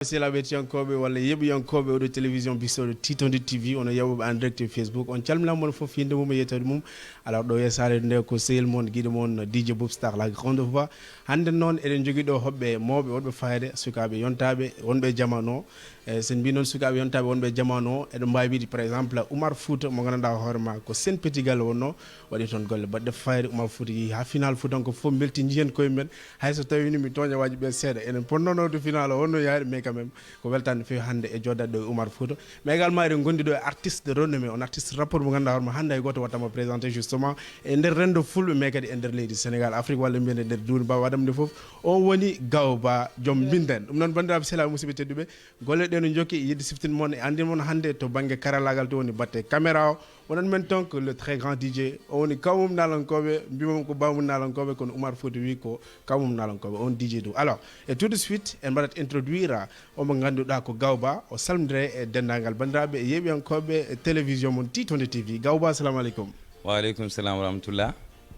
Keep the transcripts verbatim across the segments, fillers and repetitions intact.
Sehilaaɓe hettiyankooɓe walla yeɓiyankooɓe oɗo télévision bistoɗo Titonde T V, ono yeɓoɓe en direct e Facebook, on calminama mon fof, hinde mum e yettode mum. Alors, ɗo e saare nde ko sehil mon, giɗo mon, D J Boubstar, la grande voix. Hannde noon, eɗen jogii ɗo hoɓɓe mawɓe, wonɓe fayde, sukaaɓe yontaaɓe, wonɓe e jamaanu o. E, so en mbii noon sukaaɓe yontaaɓe, wonɓe e jamaanu o, eɗen mbaawi wiide, par exemple, Oumar Fouta, mo nganndanɗaa hoore ma ko Sen Petit Galle wonnoo, waɗi toon golle baɗɗe fayde. Oumar Fouta yehi haa final, Fuutankooɓe fof mbelti, njiyen koye men. Hay so tawii ni mi tooña waaji ɓe seeɗa, enen ponno nawde final o, wonno yaade, mais quand même, ko weltaare no feewi hannde e jooɗaade ɗo e Oumar Fouta. Mais également, eɗen ngondi ɗo e artiste de renommée, on artiste rappeur mo ngannduɗaa hoore ma, hannde hay gooto waɗataa mo présenté, justement, e nder renndo fulɓe, mais kadi e nder leydi Sénégal, Afrique, walla mbiyen e nder duunde, mbaawa waɗam nde fof. O woni Gawba, joom mbinden. Ɗum noon, banndiraaɓe sehilaaɓe, musidɓe tedduɓe, golle ɗe no njokki, yiɗde siftin mon e anndin mon hannde to bannge karallaagal to woni batte caméra o. Wonani men toon ko le très grand D J. O woni kawmum naalankooɓe, mbimam ko bawmum naalankooɓe, kono Oumar Fouta wi ko kawmum naalankooɓe, on D J Doux. Alors, et tout de suite, en mbaɗat introduire omo ngannduɗaa ko Gawba, o salmodira e denndaangal banndiraaɓe e yeɓiyankooɓe e télévision mon Titonde T V. Gawba, assalamu aleykum. Wa aleykum salam wa rahmatullah.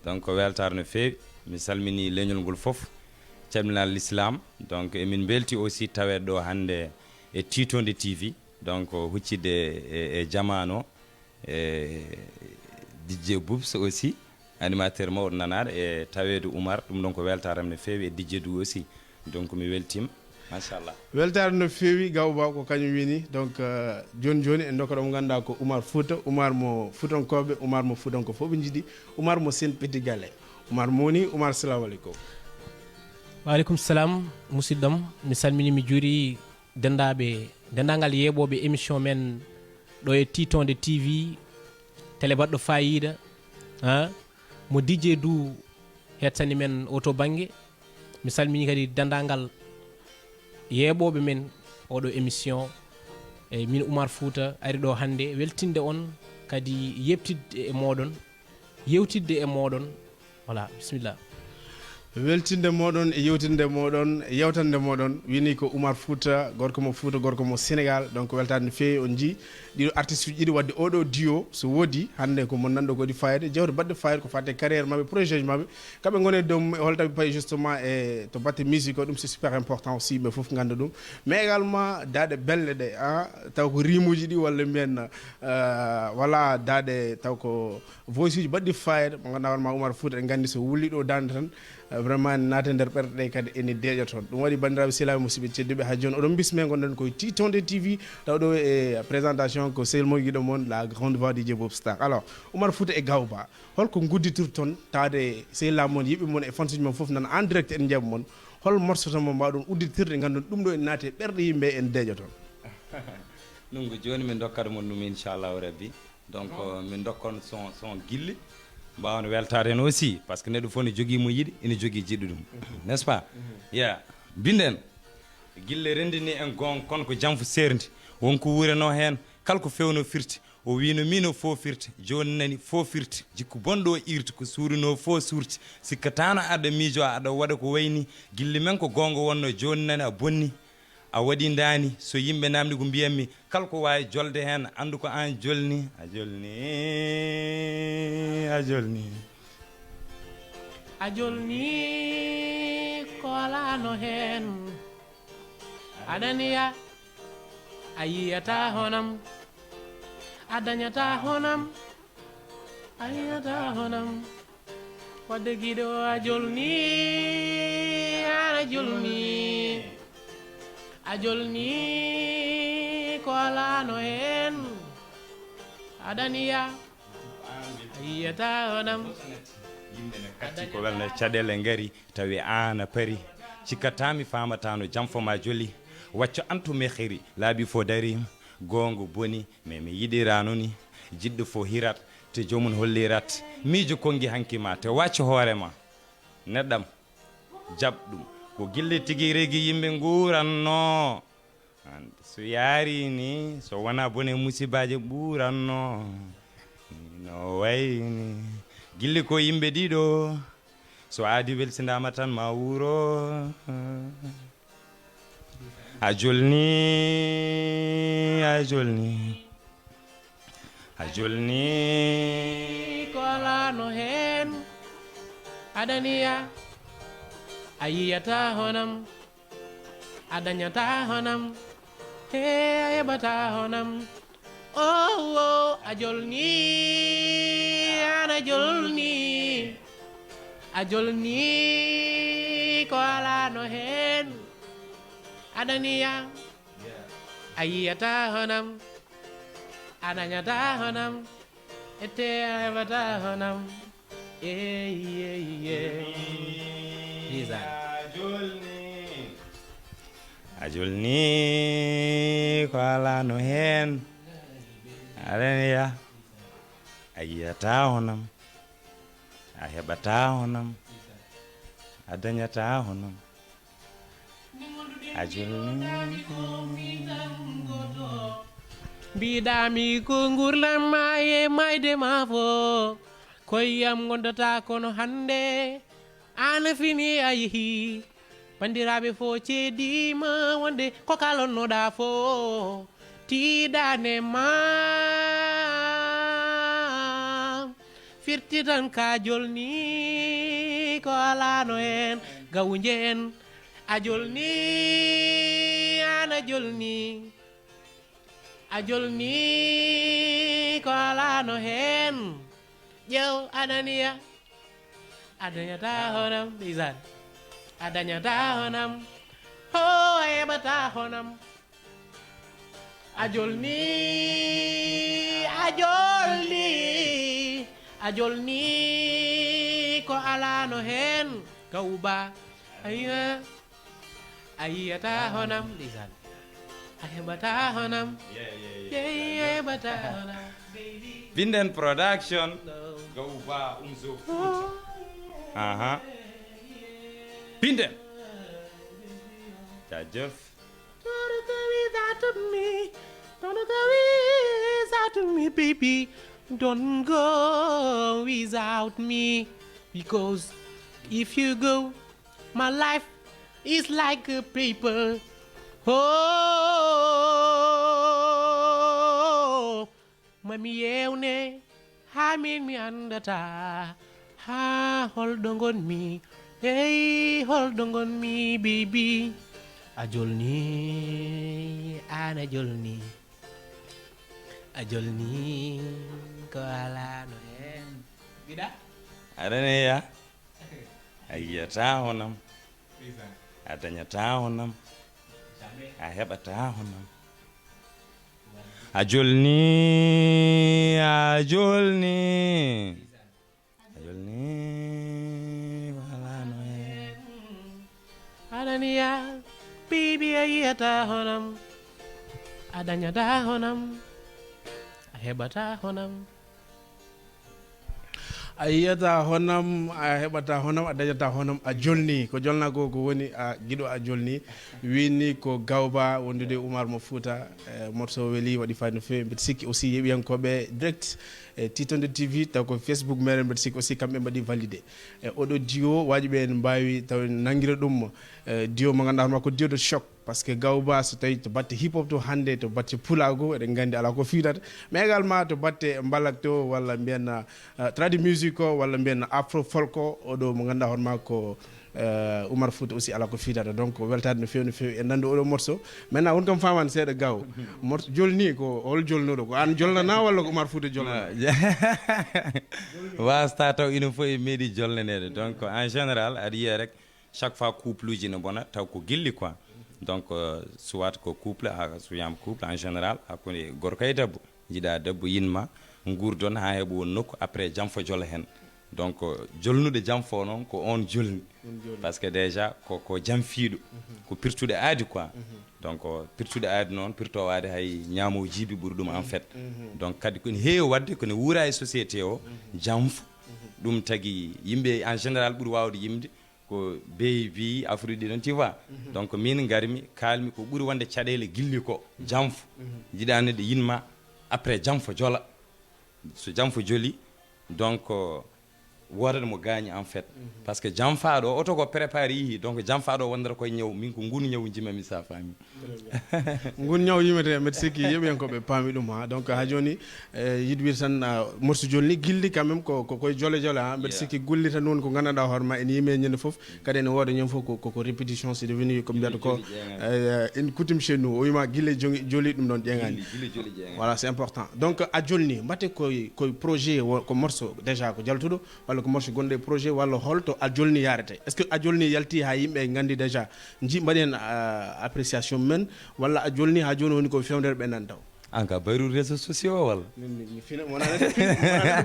Donc, ko weltaare no feewi. Mi salmini leñol ngol fof, calminal l'islam. Donc, emin mbelti aussi taweede ɗo hannde e Titonde T V. Donc, huccitde e, e jamaanu o, e D J Boubs aussi, animateur mawɗo nanaaɗo, e taweede Oumar. Ɗum ɗon ko weltaare am no feewi, e D J Doux aussi. Donc, mi weltiima, machallah. Weltaare no feewi, Gawba, ko kañum woni. Donc, euh, jooni jooni, en ndokkat mo ngannduɗaa ko Oumar Fouta, Oumar mo Fuutankooɓe, Oumar mo Fuutankooɓe fof ɓe njiɗi, Oumar mo Sen Petit Galle. Oumar moni, Oumar, salamu aleykum. Wa aleykum salam, musidɗo am. Mi salmini, mi juuri denndaaɓe, denndaangal yeeɓooɓe émission men ɗo e Titonde T V, télé baɗɗo faayiida, ha, mo D J Doux hettani men oo to bannge. Mi salmini kadi denndaangal yeeɓooɓe men ooɗo émission. E min Oumar Fouta ari ɗo hannde weltinde on, kadi yeɓtidde e mooɗon, yewtidde e mooɗon. Voilà, bisimilla. Weltinde mooɗon e yewtinde mooɗon, yewtande mooɗon, wini ko Oumar Fouta, gorko mo Fouta, gorko mo Sénégal. Donc, weltaade no feewi, on njii ɗiɗo artiste uji ɗiɗi, waɗde oɗo duo, so woodi, hannde ko mon nanɗo ko waɗi fayida, jewte baɗɗe fayida ko fate carrière maɓɓe, projet ji maɓɓe, kamɓe ngoni e dow mum, e hol tawi payi justement e to batte musique o, ɗum c'est super important aussi, yimɓe fof ngannda ɗum. Mais également, daaɗe belle ɗe, ah, taw ko rimuji ɗi walla mbiyen, euh, voilà, daaɗe taw ko voice uji baɗɗi fayida, mo ngannduɗaa hoore ma Oumar Fouta, en nganndi so wulli ɗo daande tan, eh, vraiment ene naata nder ɓerɗe ɗe kadi ene deeƴa toon. Ɗum waɗi banndiraaɓe sehilaaɓe musidɓe tedduɓe, haa jooni oɗon bismee, ngonɗen koye Titonde T V, taw ɗo e présentation ko sehil mon giɗo mon, la grande voix D J Boubstar. Alors, Oumar Fouta e Gawba, holko ngudditirton taade sehilaaɓe mon, yiɓɓe mon e fans uji mon fof nana en direct en njaɓa mon, hol morceau tan mo mbaawɗon udditirde, nganndon ɗum ɗo ene naati e ɓerɗe yimɓe ene deeƴa toon? Ɗum ko jooni min ndokkat mon ɗum, inchallahu rabbi. Donc, euh, min ndokkon son, son gilli. Mbaawan weltaade heen aussi, parce que neɗɗo fof ne jogii mo yiɗi, ene jogii jiɗɗo ɗum. N'est-ce pas? Yeah. Mbinden, gille renndini en goonga, kono ko jamfu seerndi. Won ko wuurenoo heen, kala ko feewnoo firti. O wiino miino fof firti, jooni nani fof firti. Jikku bonɗo o irti, ko suurinoo fof suurti. Sikkataano aɗa miijo, aɗa waɗa ko wayni. Gilli men ko goonga wonnoo, jooni nani a bonni. A waɗi ndaani, so yimɓe naamni ko mbiyatmi, kala ko waawi jolde heen, anndu ko aan jolni. A jolni, a jolni. A jolni ko alaano heen. Aɗa niya, a yiyata honam. A dañata honam. A yiyata honam. Wadde giɗo a jolni, an a jolni. A jolni ko alaano heen. Aɗa niya, a yiyata honam. Yimɓe ne katti ko welna caɗeele ngari, tawi aan a pari. Cikkataa mi faamataa no jamfo ma joli. Wacco an to meheri, laabi fo dari. Goonga boni, mais mi yiɗiraano ni. Jiɗɗo fo hirat, te joomum hollirat. Miijo konngi hanki ma, te wacco hoore ma. Neɗɗam, jaɓ ɗum. Ko gille tigi rigi yimɓe nguuranno. Hannde so yaari ni, so wonaa bone musibaaji ɓuuranno. No wayni gilli ko yimɓe ɗiɗo. So aadi welsindaama tan ma wuuro. A jolni, a jolni. A jolni. Ko alaano heen. Aɗa niya. A yiyata honam. A dañata honam, he a heɓata honam. Oh, oh, a jolni, ana jolni. A jolni ko alano hen. A dañi ya, a yiyata honam. A dañata honam, ete a heɓata honam. Eyi, eyi, eyi. Ndeysaan. A jolni ko alano hen. Aɗa ya, a yiyata honam. A heɓata honam. A dañata honam. A jolni. Mbiɗami ko ngurdam ma e mayde ma fo, koyam gondata kono hannde ana fini a yehi. Bandiraɓe fo cedima wonde ko kalonnoɗa fo tiɗane ma. Firti tan ka jolni ko alano en gawuje en. A jolni, ana jolni. A jolni ko alano hen. Ƴeew a dañi ya. A dañata honam, ndeysaan. A dañata honam. Ho a heɓata honam. A jolni, a jolni, a jolni ko alano hen. Gawba. Aywa. A yiyata honam, ndeysaan. A heɓata honam. Yeyi, a heɓata honam. Binden Production. Gawba Umzo Futa. Aha. Binden. Jaajëf. Don't go without me. Don't go without me, baby. Don't go without me. Because if you go, my life is like a paper. Oh, mami yewne, ha min mi andata. Ha holɗo ngonmi? Hey, holɗo ngonmi, baby? A jolni, ana jolni. A jolni ko alano hen. Mbiɗa? Aɗa ya, a yiyata honam. A dañata honam. A heɓata honam. A jolni, a jolni. A jolni, walano hen. Ananiya, bibi a yiyata honam. A dañata honam. A heɓata honam. A yiyata honam, a heɓata honam, a dañata honam, a jolni. Ko jolna ko, ko woni a giɗo, a jolni. Wini ko Gawba wondude Umar mo Fuuta. Eh, morceau weli, waɗi fayda no feewi. Mbeɗa sikki aussi yeɓiyankoɓe direct e Titonde T V, taw ko Facebook meɗen, mbeɗa sikki aussi kamɓe mbaɗi validé. E oɗo duo, wajiɓe en mbawi taw en nangira ɗum. Eh, duo mo ganduɗa hono ko duo de choc. Parce que Gawba, so tawi to batte hip hop to hannde, to batte pulaagu, eɗen nganndi alaa ko fiinata. Mais également to batte mbalak to, walla mbiyen, uh, tradi music o, walla mbiyen afro folk o, oɗo mo ngannduɗaa hoore maa ko, uh, Umar Fuuta aussi alaa ko fiinata. Donc, weltaade no feewi, no feewi e nanndu oɗo morceau. Maintenant, won kam faamaani seeɗa Gaw. Morceau jolni ko hol jolnuɗo? Ko aan jolnanaa walla ko Umar Fuuta jolnanaa? Wasta taw ina fof e meeɗi jolnaneede. Donc, en général, aɗa yiya rek, chaque fois couple uji ne bona taw ko gilli quoi. Donc, euh, soit ko couple, ha so wiyama couple en général, hakkunde gorko e debbo, jiɗa debbo yinma, gurdon ha heɓa won nokku, après jam fo jola hen. Donc, euh, jolnude jam fo noon ko on jolni. Parce que déjà ko, ko jam fiiɗo, ko pirtude aadi quoi. Donc, euh, pirtude aadi noon, pirto waade hay ñaamo jiibi ɓuri ɗum en fait. Donc kadi ko ne heewi wadde, ko ne wuura e société o, jam fo. Ɗum tagi yimɓe en général ɓuri wawde yimde ko beyi bi afruɗi ɗon, tu vois. Donc min garmi kalmi ko ɓuri wonde caɗele gilli ko jam fo. Jiɗani de yinma, après jam fo jola. So jam fo joli, donc, euh, Woodani mo gaañi en fait. Parce que janfaaɗo o oto ko préparé yihi, donc janfaaɗo wondata koye ñaw, min ko ngun ñaw njimami sa faami. Ngun ñaw yimete, mbeɗa sikki yeɓiyankoɓe paami ɗum ha. Donc ha joni, eh, yiɗ wir tan, ah, morceau jolni gilli quand même ko ko koye jole jole ha. Mbeɗa sikki gulli tan won ko gandanɗa hoore ma ene yimi e ñande foof, kadi ene wooda ñande foof ko ko répétition, c'est devenu ko mbiyata ko, eh, une coutume chez nous, o wima gille jogi joli ɗum ɗon ƴeŋani. Voilà, c'est important. Donc a jolni mbatte koye koye projet, ko morceau déjà ko jaltuɗo, walla ko morceau gonɗo e projet, walla holto a jolni yarete? Est ce que a jolni yalti ha yimɓe gandi déjà, ji mbaɗi hen, ah, appréciation men, walla a jolni ha joni woni ko fewndere ɓe nani taw? An ka bayru réseau sociaux o walla?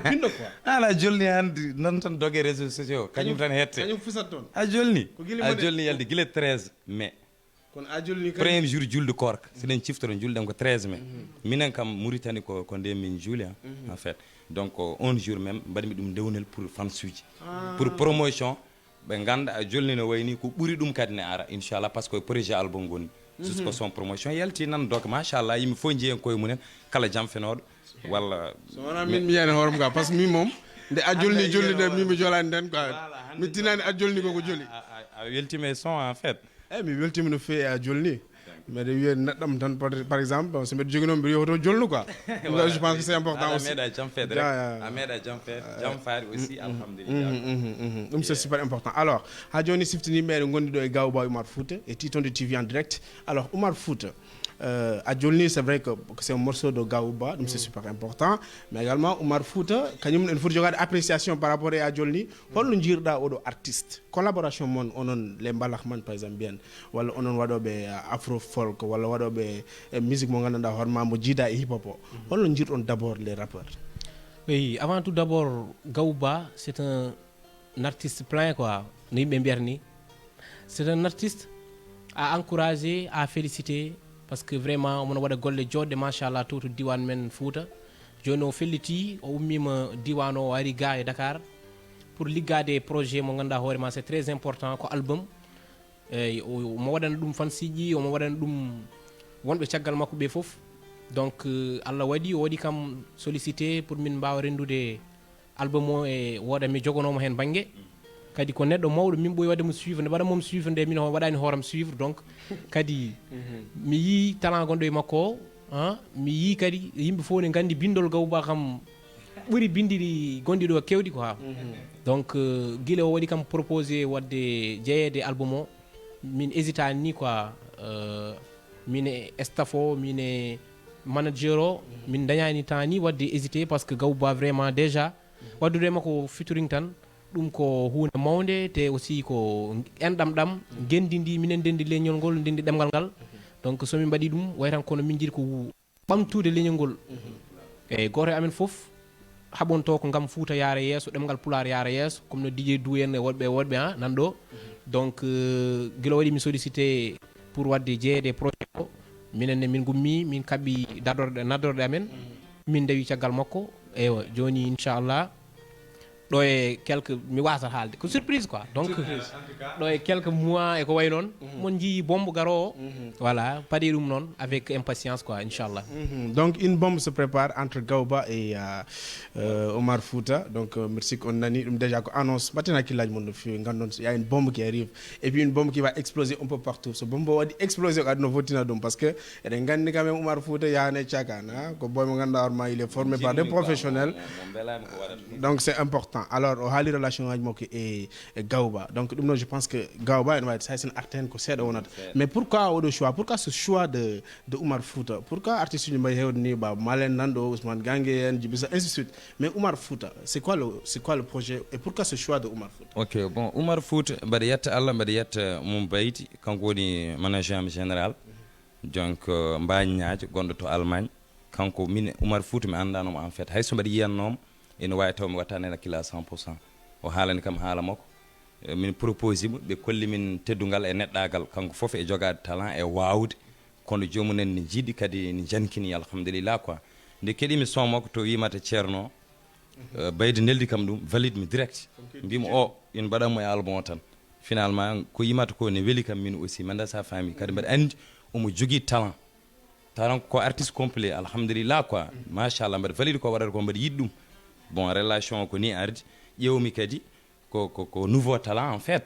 Pinɗo quoi. Ala jolni hande nan tan doge réseau sociaux kañum tan hette. Kañum fusat toon. A jolni? A jolni yalde gila treize mai. Kono a jolni kadi. Premier jour julde koorka, siɗen ciftora julɗen ko treize mai. Minen kam Mauritanie ko ko nde min juuli, en fait. Donc on jour même mbaɗmi ɗum ndewnel pour fansuji, pour promotion. Ɓe ganda a jolni no wayni ko ɓuri ɗum kadi ne ara inchallah, parce que projet album goni. Jusqu'à son promotion yalti nan, donc machallah yimɓe fof njiyen koye mumen, kala janfenoɗo walla. So wona min mi yiyani hoorem ka, parce que min moom nde a jolni jolni nde min mi jolani nden quoi. Mi tinani a jolni koko joli. A weltima e son en fait? Eyyi mi weltima no fewi a jolni. Mbeɗa wiya neɗɗam tan par exemple so mbeɗa jogui noon mbeɗa yehoto jolnu quoi. Ɗum ɗo je pense que c'est important aussi. Meeɗa jam feede rek. A meeɗa jam feede jam faari aussi alhamdulillah. Ɗum c'est super important. Alors ha joni siftini meɗen gondi ɗo e Gawba Oumar Fouta e Titonde T V en direct. Alors Oumar Fouta, euh, a jolni c'est vrai que c'est un morceau de Gawba, ɗum c'est super important. Mais également Oumar Fouta kañum en foti jogade appréciation par rapport e a jolni. Holno jiiruɗa oɗo artiste? Collaboration mon onon les mbalax man par exemple mbiyen, walla onon waɗoɓe, euh, afro folk walla waɗoɓe, euh, musique mo gandanɗa hoorema mo jiida e hip hop o? Holno jiiruɗon d'abord les rappeurs? Oui, avant tout d'abord Gawba c'est un artiste plein quoi, no yimɓe mbiyata ni. C'est un artiste à encourager, à féliciter, parce que vraiment omo waɗa golle joɗɗe machallah to to diwan men Fouta. Joni o felliti, o ummima diwan o, o ari ga e Dakar pour liggade e projet mo ganduɗa hoorema c'est très important, ko album. Eyyi, omo waɗana ɗum fansiji, omo waɗana ɗum wonɓe caggal makko ɓe foof. Donc, euh, Allah waɗi o waɗi kam sollicité pour min mbawa rendude album o e wooda mi jogonomo hen banggue. Kadi ko neɗɗo mawɗo, min ɓooyi wadde mo suivre, nde mbaɗa mom suivre nde min waɗani hooram suivre. Donc kadi mi yii talent gonɗo e makko o, mi yii kadi yimɓe fof ne gandi bindol Gawba kam ɓuri bindi ɗi gonɗi ɗo kewɗi quoi. Donc, euh, guila o waɗi kam proposé wadde jeeyede album o, min hésitani ni quoi. Euh, min e staff o, min e manager o, min dañani temps ni wadde hésité, parce que Gawba vraiment déjà waddude e makko featuring tan, ɗum ko hunde mawnde, te aussi ko enɗam ɗam, ngendi ndi minen ndendi leñol ngol, ndendi ɗemgal ngal. Donc somin mbaɗi ɗum way tan kono min jiiɗi ko ɓamtude leñol ngol. Eyyi, goto e amen foof haɓonto ko gam Fouta yaara yeeso, ɗemgal Pulaar yaara yeeso, comme no DJ Du en e woɗɓe e woɗɓe, ha, nan ɗo. Donc, euh, guila waɗi mi sollicité pour wadde jeeyede e projet o, minen ne min gummi, min kaɓɓi dadorɗe, nadorɗe amen, min ndewi caggal makko. Eywa, joni inchallah ɗo e quelques, mi wasat haalde, ko surprise quoi. Donc ɗo e quelques mois e ko way noon, mon jii bombe garowo. Voilà, paɗi ɗum noon avec impatience quoi, inchallah. Donc une bombe se prépare entre Gawba et, euh, euh, Omar Fouta. Donc, euh, merci qu'on nani ɗum déjà, ko annonce, mbatten hakkillaji mon no fewi, gandon il y a une bombe qui arrive et puis une bombe qui va exploser un peu partout. So bombe o waɗi explosé ko aduna fottina ɗum, parce que eɗen gandi quand même Omar Fouta yahana e cakana, ko boy mo ganduɗa hoorema il est formé par des professionnels. Donc c'est important. Alors o haali relation ngaji makko e, e Gawba. Donc ɗum noon je pense que Gawba ene wawi hay sen arten ko seeɗa wonata. Mais pourquoi oɗo choix, pourquoi ce choix de, de Omar Fouta? Pourquoi artiste uji mbayi hewde ni, Baba Malen nan ɗo, Ousmane Gangue en, Djiby Sa, ainsi de suite? Mais Omar Fouta, c'est quoi le, c'est quoi le projet et pourquoi ce choix de Omar Fouta? Ok, bon, Omar Fouta, mbaɗa yetta Allah, mbaɗa yetta Mum Bayti, kanko woni manager am général. Donc, euh, Mbaye Niadio, gonɗo to Allemagne. Kanko min Omar Fouta mi anndanoma en fait. Hayso mbaɗa yiyannoma, ene wawi taw mi wattani hen hakkille à cent pour cent. O haalani kam haala makko. Eh, min proposi mo, ɓe kolli min teddungal e neɗɗagal. Kanko foof e jogade talent e wawde. Kono jomumen ne jiiɗi kadi ne jankini, alhamdulillah quoi. Nde keɗimi son makko to wimata Ceerno, eh, Baydi neldi kam ɗum, valide mi direct. Mbimo o, ina mbaɗanmo e album o tan. Finalement, ko yimata ko ne weli kam min aussi, mi anda sa faami. Kadi mbaɗa andi omo jogui talent. Taran ko artiste complet, alhamdulillah quoi. Machallah, mbaɗa valide ko waɗata ko, mbaɗa yiɗi ɗum. Bon, relation o ko ni ardi. Ƴeewmi kadi ko, ko, ko nouveau talent en fait.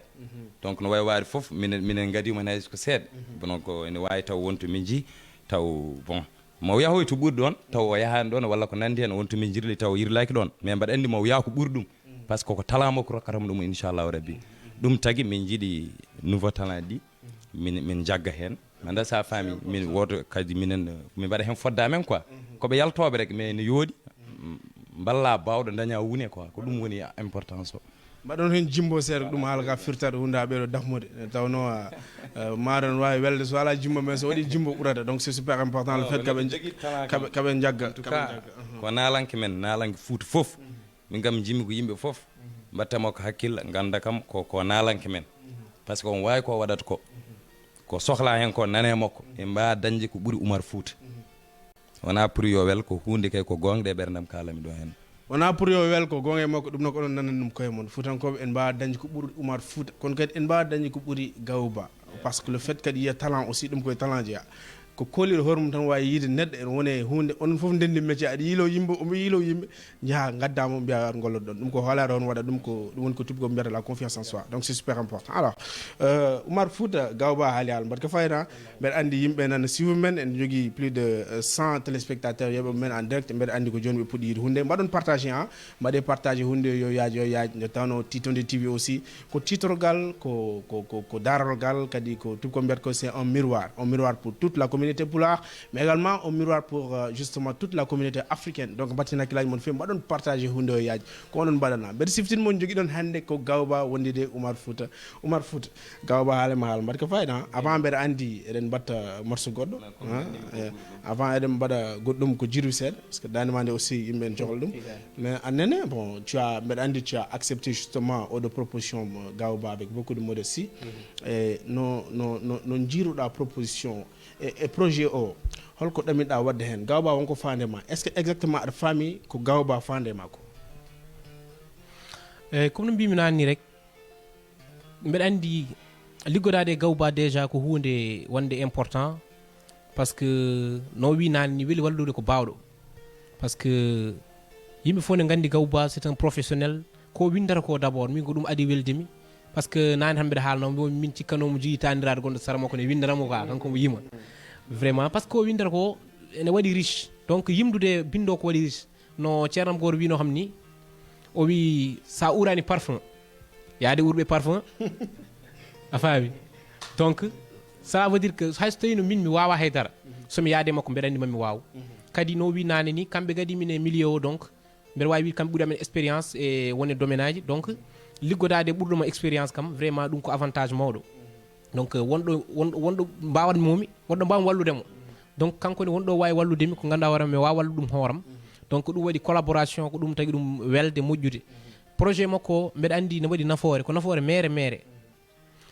Donc no wayi waade fof, minen, minen ngadii mo hay ko seeɗa. Donc ene waawi taw won to min nji, taw bon. Mo yahoy to ɓuri ɗoon, taw o yahaani ɗoon, walla ko nanndi heen, won to min njirli, taw o yirlaaki ɗoon. Mais mbaɗa anndi mo yaha ko ɓuri ɗum. Parce que ko talent makko rokkata mo ɗum, inchallahu rabbi. Ɗum tagi min njiɗi nouveau talent ɗi, min, min njagga heen. Manda sa faami, min woto kadi minen, min mbaɗa heen fodde amen quoi. Ko ɓe yaltooɓe rek, mais ne yooɗi, mballa baawɗo daña wune quoi. Ko ɗum woni importance o. Mbaɗon heen jimbo seeɗa, ko ɗum haala ka firtata huunde haa ɓeeɗo dafmude. Nde tawnoo, ah, ah, maaɗa no waawi welde so alaa jimbo, mais so waɗii jimbo ɓurata. Donc c'est super important le fait kaɓe, kaɓe, kaɓe njagga, kaɓe njagga. Ko naalanke men, naalanke Fuuta fof. Min kam njimi ko yimɓe fof mbatta makko hakkille, ngannda kam ko, ko naalanke men. Parce que on waawi ko waɗata ko. Ko sohlaa heen ko nane makko. En mbaawa dañde ko ɓuri Umar Fuuta. Wonaa pour yo wel, ko huunde kay ko goonga ɗe ɓerndam kaalami ɗo heen. Wonaa pour yo wel, ko goonga e makko, ɗum noon ko onon nanani ɗum koye mon. Fuutankooɓe, en mbaawa dañde ko ɓuri Umar Fuuta, kono kadi en mbaawa dañde ko ɓuri Gawba. Parce que le fait kadi yiya talent aussi, ɗum koye talent jeya. Ko kooliiɗo hoore mum tan waawi yiide neɗɗo ene woni e huunde, onon fof ndenndi métier, aɗa yiilo yimɓe, omo yiilo yimɓe, njaha ngaddaa mo, mbiya ar ngollot ɗon. Ɗum ko hoolaare on waɗa ɗum, ko ɗum woni ko tubakoɓe mbiyata la confiance en soi. Donc c'est super important. Alors, euh, Umar Fuuta, Gawba haali haala mbaɗka fayida. Mbeɗa anndi yimɓe nana siifu men, en njogii plus de, euh, cent téléspectateurs yeeɓa men en direct. Mbeɗa anndi ko jooni ɓe puɗɗi yiide huunde. Mbaɗon partagé, hein. Mbaɗee partagé huunde yo yaaj, yo yaaj. Nde tawnoo Titonde T V aussi, ko tiitorgal, ko, ko, ko, ko darorgal, kadi ko tubakoɓe mbiyata ko c'est un miroir. Un miroir pour toute la communauté pulaar, mais également un miroir pour, euh, justement toute la communauté africaine. Donc mbaɗten hakkillaaji mon feewi, mbaɗon partagé huunde yo yaaj. Ko onon mbaɗana. Mbeɗa siftin mon njogiɗon hannde ko Gawba wondude Umar Fuuta. Umar Fuuta, Gawba haale ma haala mbaɗka fayida, hein. Avant mbeɗa anndi eɗen mbaɗta morceau goɗɗo, hein. Eh, avant eɗen mbaɗa goɗɗum ko jirwi seeɗa, parce que daande ma nde aussi yimɓe en cohla ɗum. Mais a nene, bon, tu as, mbeɗa anndi tu as accepté justement oɗo proposition mo Gawba avec beaucoup de modestie. Et no, no, no, no njiiruɗa proposition e, e projet o, holko ɗaminɗa waɗde heen? Gawba wonko faande ma. Est-ce que exactement aɗa faami ko Gawba faande ma ko? Eyyi, comme no mbimi naane ni rek, mbeɗa anndi liggodaade e Gawba déjà ko huunde wonde important, parce que no wi naane ni weli wallude ko baawɗo, parce que yimɓe fof ne nganndi Gawba c'est un professionnel, ko windata ko d'abord min ko ɗum adi weldemi, parce que naane tan mbeɗa haalno mbo min cikkano mo jogii taaniraaɗo gonɗo sara makko ne windana mo ka kanko mo yima vraiment, parce que ko windata ko ene waɗi riche, donc yimdude binndo ko waɗi riche. No ceernam gooto wino kam ni, o wi sa urani parfum, yaade urɓe parfum. A faami? Donc cela veut dire que hay so tawi no min mi wawa haydara, somi yaade makko mbeɗa anndi mami waaw. Kadi no wi naane ni, kamɓe kadi min e milieu o, donc mbeɗa wawi wiide kamɓe ɓuri amen expérience e wone domaine aji, donc liggodaade ɓurɗo mo expérience kam vraiment ɗum ko avantage mawɗo. Donc wonɗo, wonɗo, wonɗo mbawat momi, wonɗo mbawmi wallude mo. Donc kanko ne wonɗo wawi walludemi ko ganduɗa hoore mi wawa wallude ɗum hooram. Donc ɗum waɗi collaboration, ko ɗum tagi ɗum welde moƴƴude. Projet makko o mbeɗa andi ne waɗi nafoore, ko nafoore mere mere.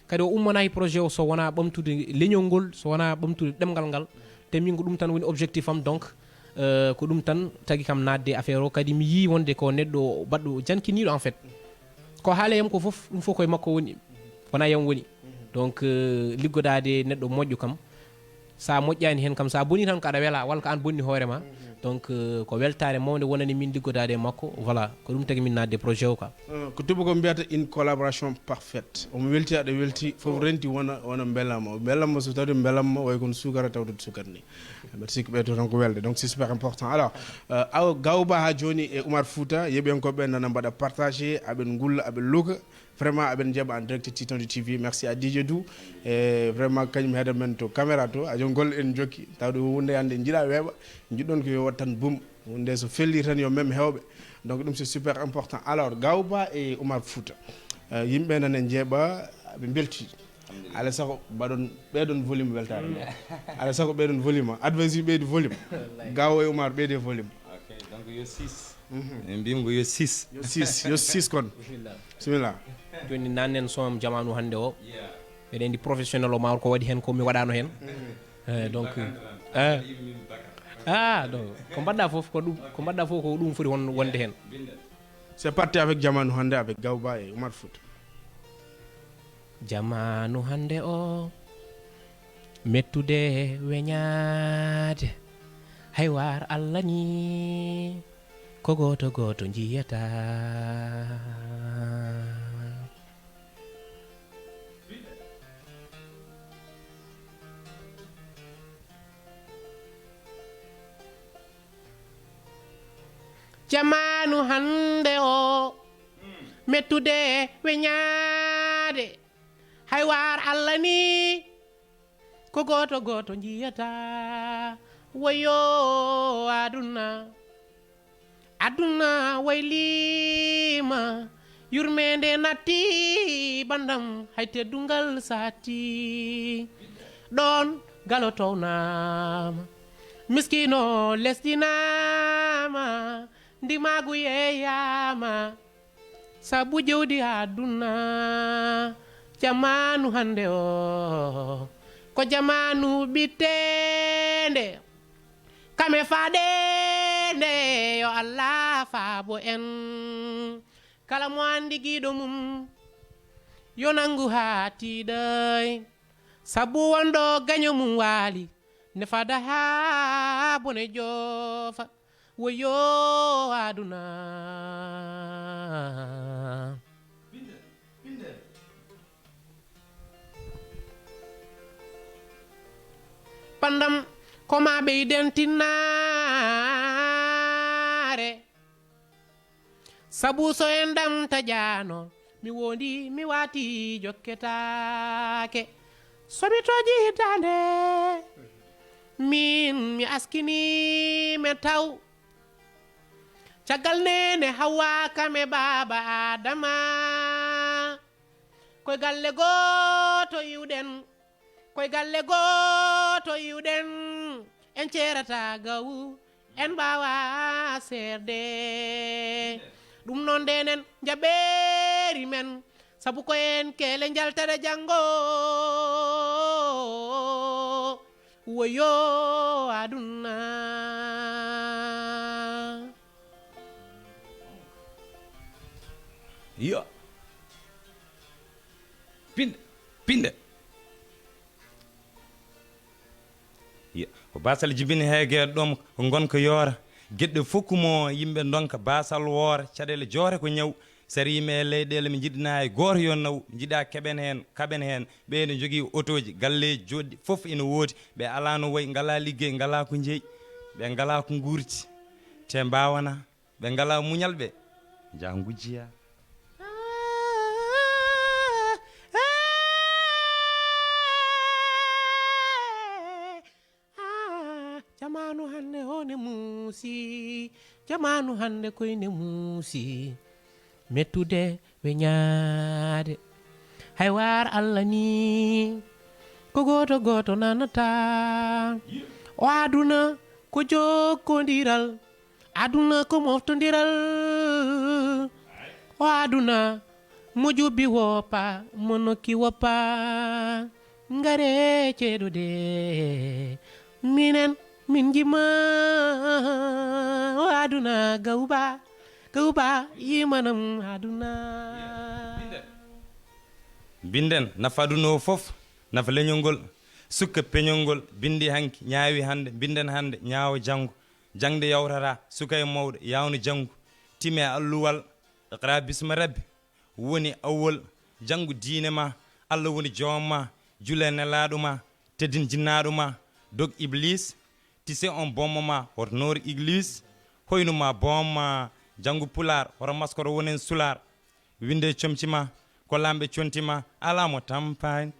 Kadi o ummanaki projet o so wona ɓamtude leñol ngol, so wona ɓamtude ɗemngal ngal. Te min ko ɗum tan woni objectif am, donc euh, ko ɗum tan tagi kam naatde e affaire o. Kadi mi yii wonde ko neɗɗo baɗɗo jankiniiɗo en fait. Ko haala yam ko fof, ɗum fof koye makko woni, wona yam woni. Donc euh, liggodaade neɗɗo moƴƴo kam, sa moƴƴani heen kam, sa boni tan ko aɗa wela walla ko an bonni hoore ma. Donc euh, ko weltaare mawnde wonani min liggodaade e makko. Voilà, ko ɗum tagi min naatde e projet o ka. Euh, ko tubakoɓe mbiyata une collaboration parfaite. Omo welti, aɗa welti, fof renti wona, wona belamma. O belamma, so tawde belamma way kono suukara tawtude suukara ni. Mbeɗa sikki ɓe to tan ko welde, donc c'est super important. Alors euh, aw Gawba ha jooni e Umar Fuuta, yeeɓiyankoɓe nana mbaɗa partagé, aɓen ngulla, aɓen luka. Vraiment aɓen njeeɓa en direct Titonde T V. Merci à D J Dou. E vraiment kañum heeda men to caméra to, a joom golle en jokki. Tawde wonde hannde jiiɗa weeɓa, jiɗɗon ko yo waɗ tan boum. Wonde so felli tan yo mem hewɓe. Donc ɗum c'est super important. Alors Gawba e Umar Fuuta, euh, yimɓe nana njeeɓa, aɓe belti. Alaa sago mbaɗon, ɓeyɗon volume weltaare. Alaa sago ɓeyɗon volume. Advice ɓeydi volume. Gawba e Umar ɓeyde volume. Ok, donc yo six. Min mbimi ko yo six. Yo six, yo six kon. Bismillah. Bismillah. Jooni nannen son am jamaanu hannde o. Mbeɗa anndi professionnel o mawr ko waɗi heen ko mi waɗano heen. Eh, donc eh. Ah, donc ko mbaɗɗa fof ko ɗum, ko mbaɗɗa fof ko ɗum foti won, wonde heen. C'est parti avec jamaanu hannde avec Gawba et Umar Fuuta. Jamaanu hannde o mettude weñaade, hay waar Allah ni ko gooto gooto njiyata. Jamaanu hannde o, mettude weñaade, hay waar Allah ni, ko gooto gooto njiyata. Woyo aduna, aduna wayliima, yurmeende natti banndam, hay teddungal satti. Ɗoon galo townaama, miskino lesɗinaama, ndimaagu yeeyaama. Sabu jawdi aduna, jamaanu hannde o, ko jamaanu ɓitteende. Kame faaɗeende, yo Allah faabo en. Kala mo anndi giɗo mum, yo nanngu haa tiiɗay. Sabu wonɗo gaño mum waali, ne fada haa bone joofa. Woyo aduna. Panndam ko ma ɓeyden tinnaare. Sabu so en ɗam tajaano, mi wondi, mi waati jokketaake. So mi toji daande, min mi askini men taw. Caggal neene Hawwa kam e baaba Adama, koye galle gooto iwɗen, koye galle gooto iwɗen, en ceerata gawu, en mbaawa seerde. Ɗum noon ndenen njaɓeeri men, sabu ko en keele njaltere janngo. Woyo aduna. Yo. Pinde, pinde. Yo. Ko basal jibini heege ɗom ko ngonka yoora. Geɗɗe fof kumo yimɓe ndonka basal woora. Caɗeele joore ko ñaw. Sariima e leyɗeele mi jiɗna e gooto yo naw. Jiɗa keɓen heen, kaɓen heen. Ɓe ene njogii otooji, galleeji joɗɗi fof ene woodi. Ɓe alaa no wayi, ngalaa liggey, ngalaa ko njeyi. Ɓe ngalaa ko nguurti. Te mbaawana. Ɓe ngalaa muñal ɓe. Njaa ngujjiyaa. Jamaanu hannde o ne muusi, jamaanu hannde koy ne muusi, mettude weñaade. Hay waar Allah ni, ko gooto gooto nanata. O aduna ko jokkondiral, aduna ko moftondiral. O aduna mo jubbi woppa, mo nokki woppa. Ngare ceeɗude minen min jima. O aduna gawba, gawba yimanam aduna. Binden nafa aduna o fof, nafa leñol ngol. Sukka peñol ngol bindi hanki, ñaawi hannde, binden hannde, ñaawo janngo. Jaŋde yawtata, suka e mawɗo yawno janngu. Time e alluwal, iqra bisma rabbi, woni awwal. Janngu diine ma, Allah woni joom ma. Jule nelaaɗo ma, teddin jinnaaɗo ma. Dog iblis, tise on bomma ma, hoto noor iglis. Hoynu ma bomma, janngu pulaar, hoto maskoro wonen sulaar. Winde comci ma, ko lamɓe conti ma, alaa mo tampaani.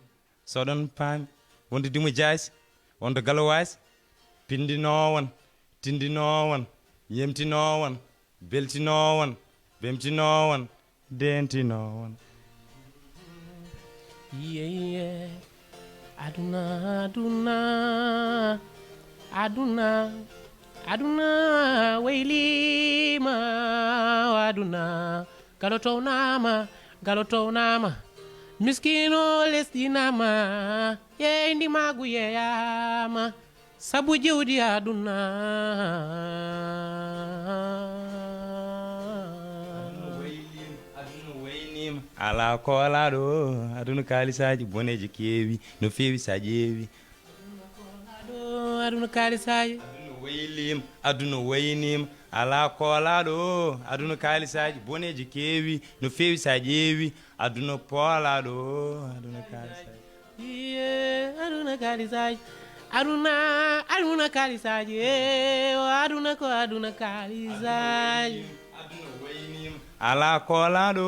So oɗon paami, wonde Dimo Jaasi, wonde Galo Waasi, pinndinoo on, tinndinoo on, ñeemtinoo on, beltinoo on, bemtinoo on, deentinoo on. Iye, iye, aduna, aduna, aduna, aduna, wayliima, aduna. Galo townaama, galo townaama. Miskiino lesɗinaama, yeeyndi maagu yeeyaama, sabu jewdi aduna. Alaa koolaaɗo, aduna kaalisaaji boneeji keewi, no feewi so a ƴeewi. Aduna kaalisaaji. Aduna wayliima, aduna wayniima, alaa koolaaɗo. Aduna kaalisaaji boneeji keewi, no feewi so a ƴeewi. Aduna poolaaɗo, aduna kaalisaaji. Iye, aduna kaalisaaji. Aduna, aduna kalisaaji, eh, o aduna ko aduna kalisaaji. Ala koolaaɗo,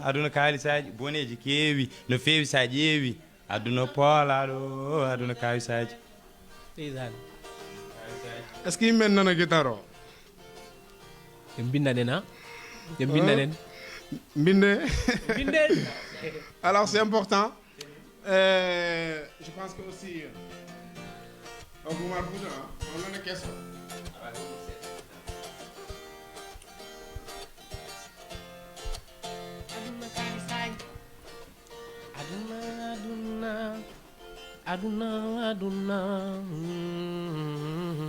aduna kalisaaji, boneeji keewi, no feewi so a ƴeewi. Aduna poolaaɗo, aduna kalisaaji. Ndeysaan. Est-ce que yimɓe nana guitare o? Ɓe mbindanen, ha? Ɓe mbindanen. Mbinde. Mbinde. Alors, c'est important. Euh, je pense que aussi, euh, au Goumar Bouddha, on a une question. Aduna kalisaaji. Aduna, aduna, aduna, aduna. Mm.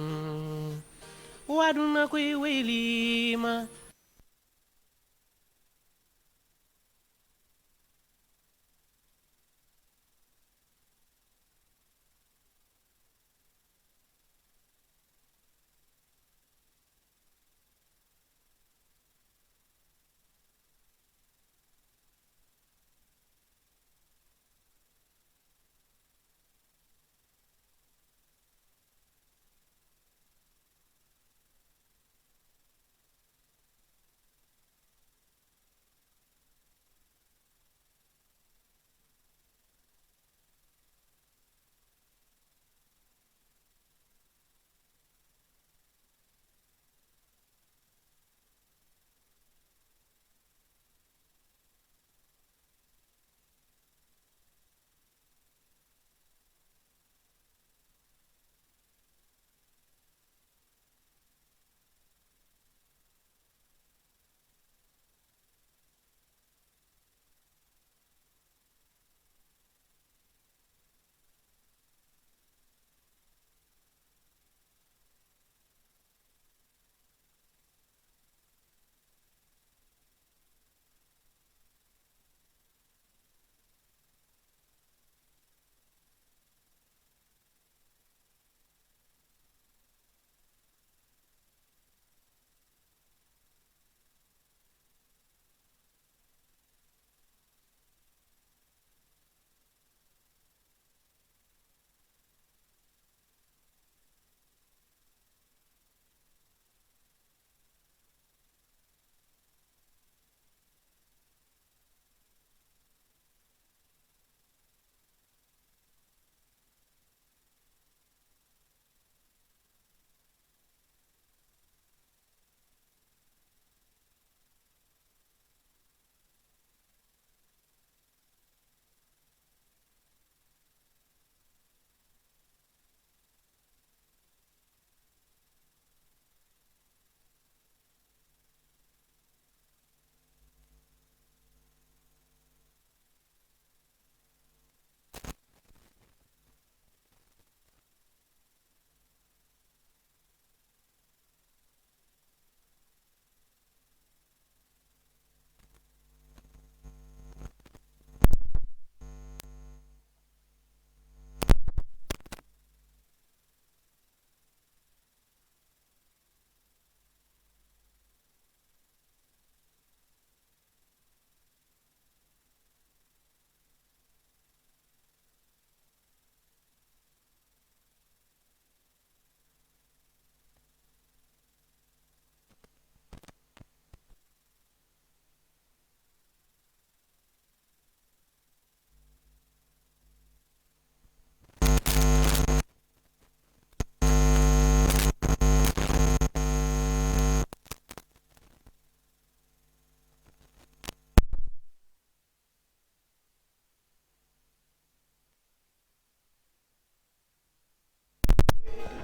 O aduna koye weylima.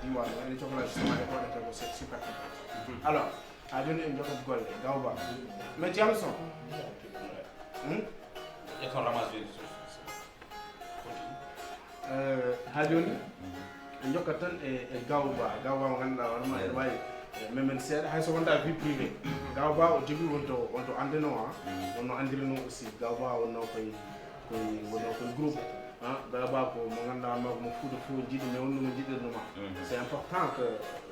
Diwan, ene cohla justement e waɗata ko se- super. Alors, ha joni en jokkat golle, Gawba. Mais Jameson. Hmm? Ƴetton ramasse de. Euh, ha joni en jokkat tan e, e Gawba. Gawba mo ganduɗa hoore ma ene wawi, eh, memen seeɗa, hay so wonta vie privée. Gawba o jogui wonto, wonto andino ha. Wonno andirino aussi Gawba wonno koye, koye, wonno koye groupe. Ah, Gawba ko mo ganduɗa ma ko mo Fouta fof jiiɗi, mais wonno mo jiɗirnoma. C'est important que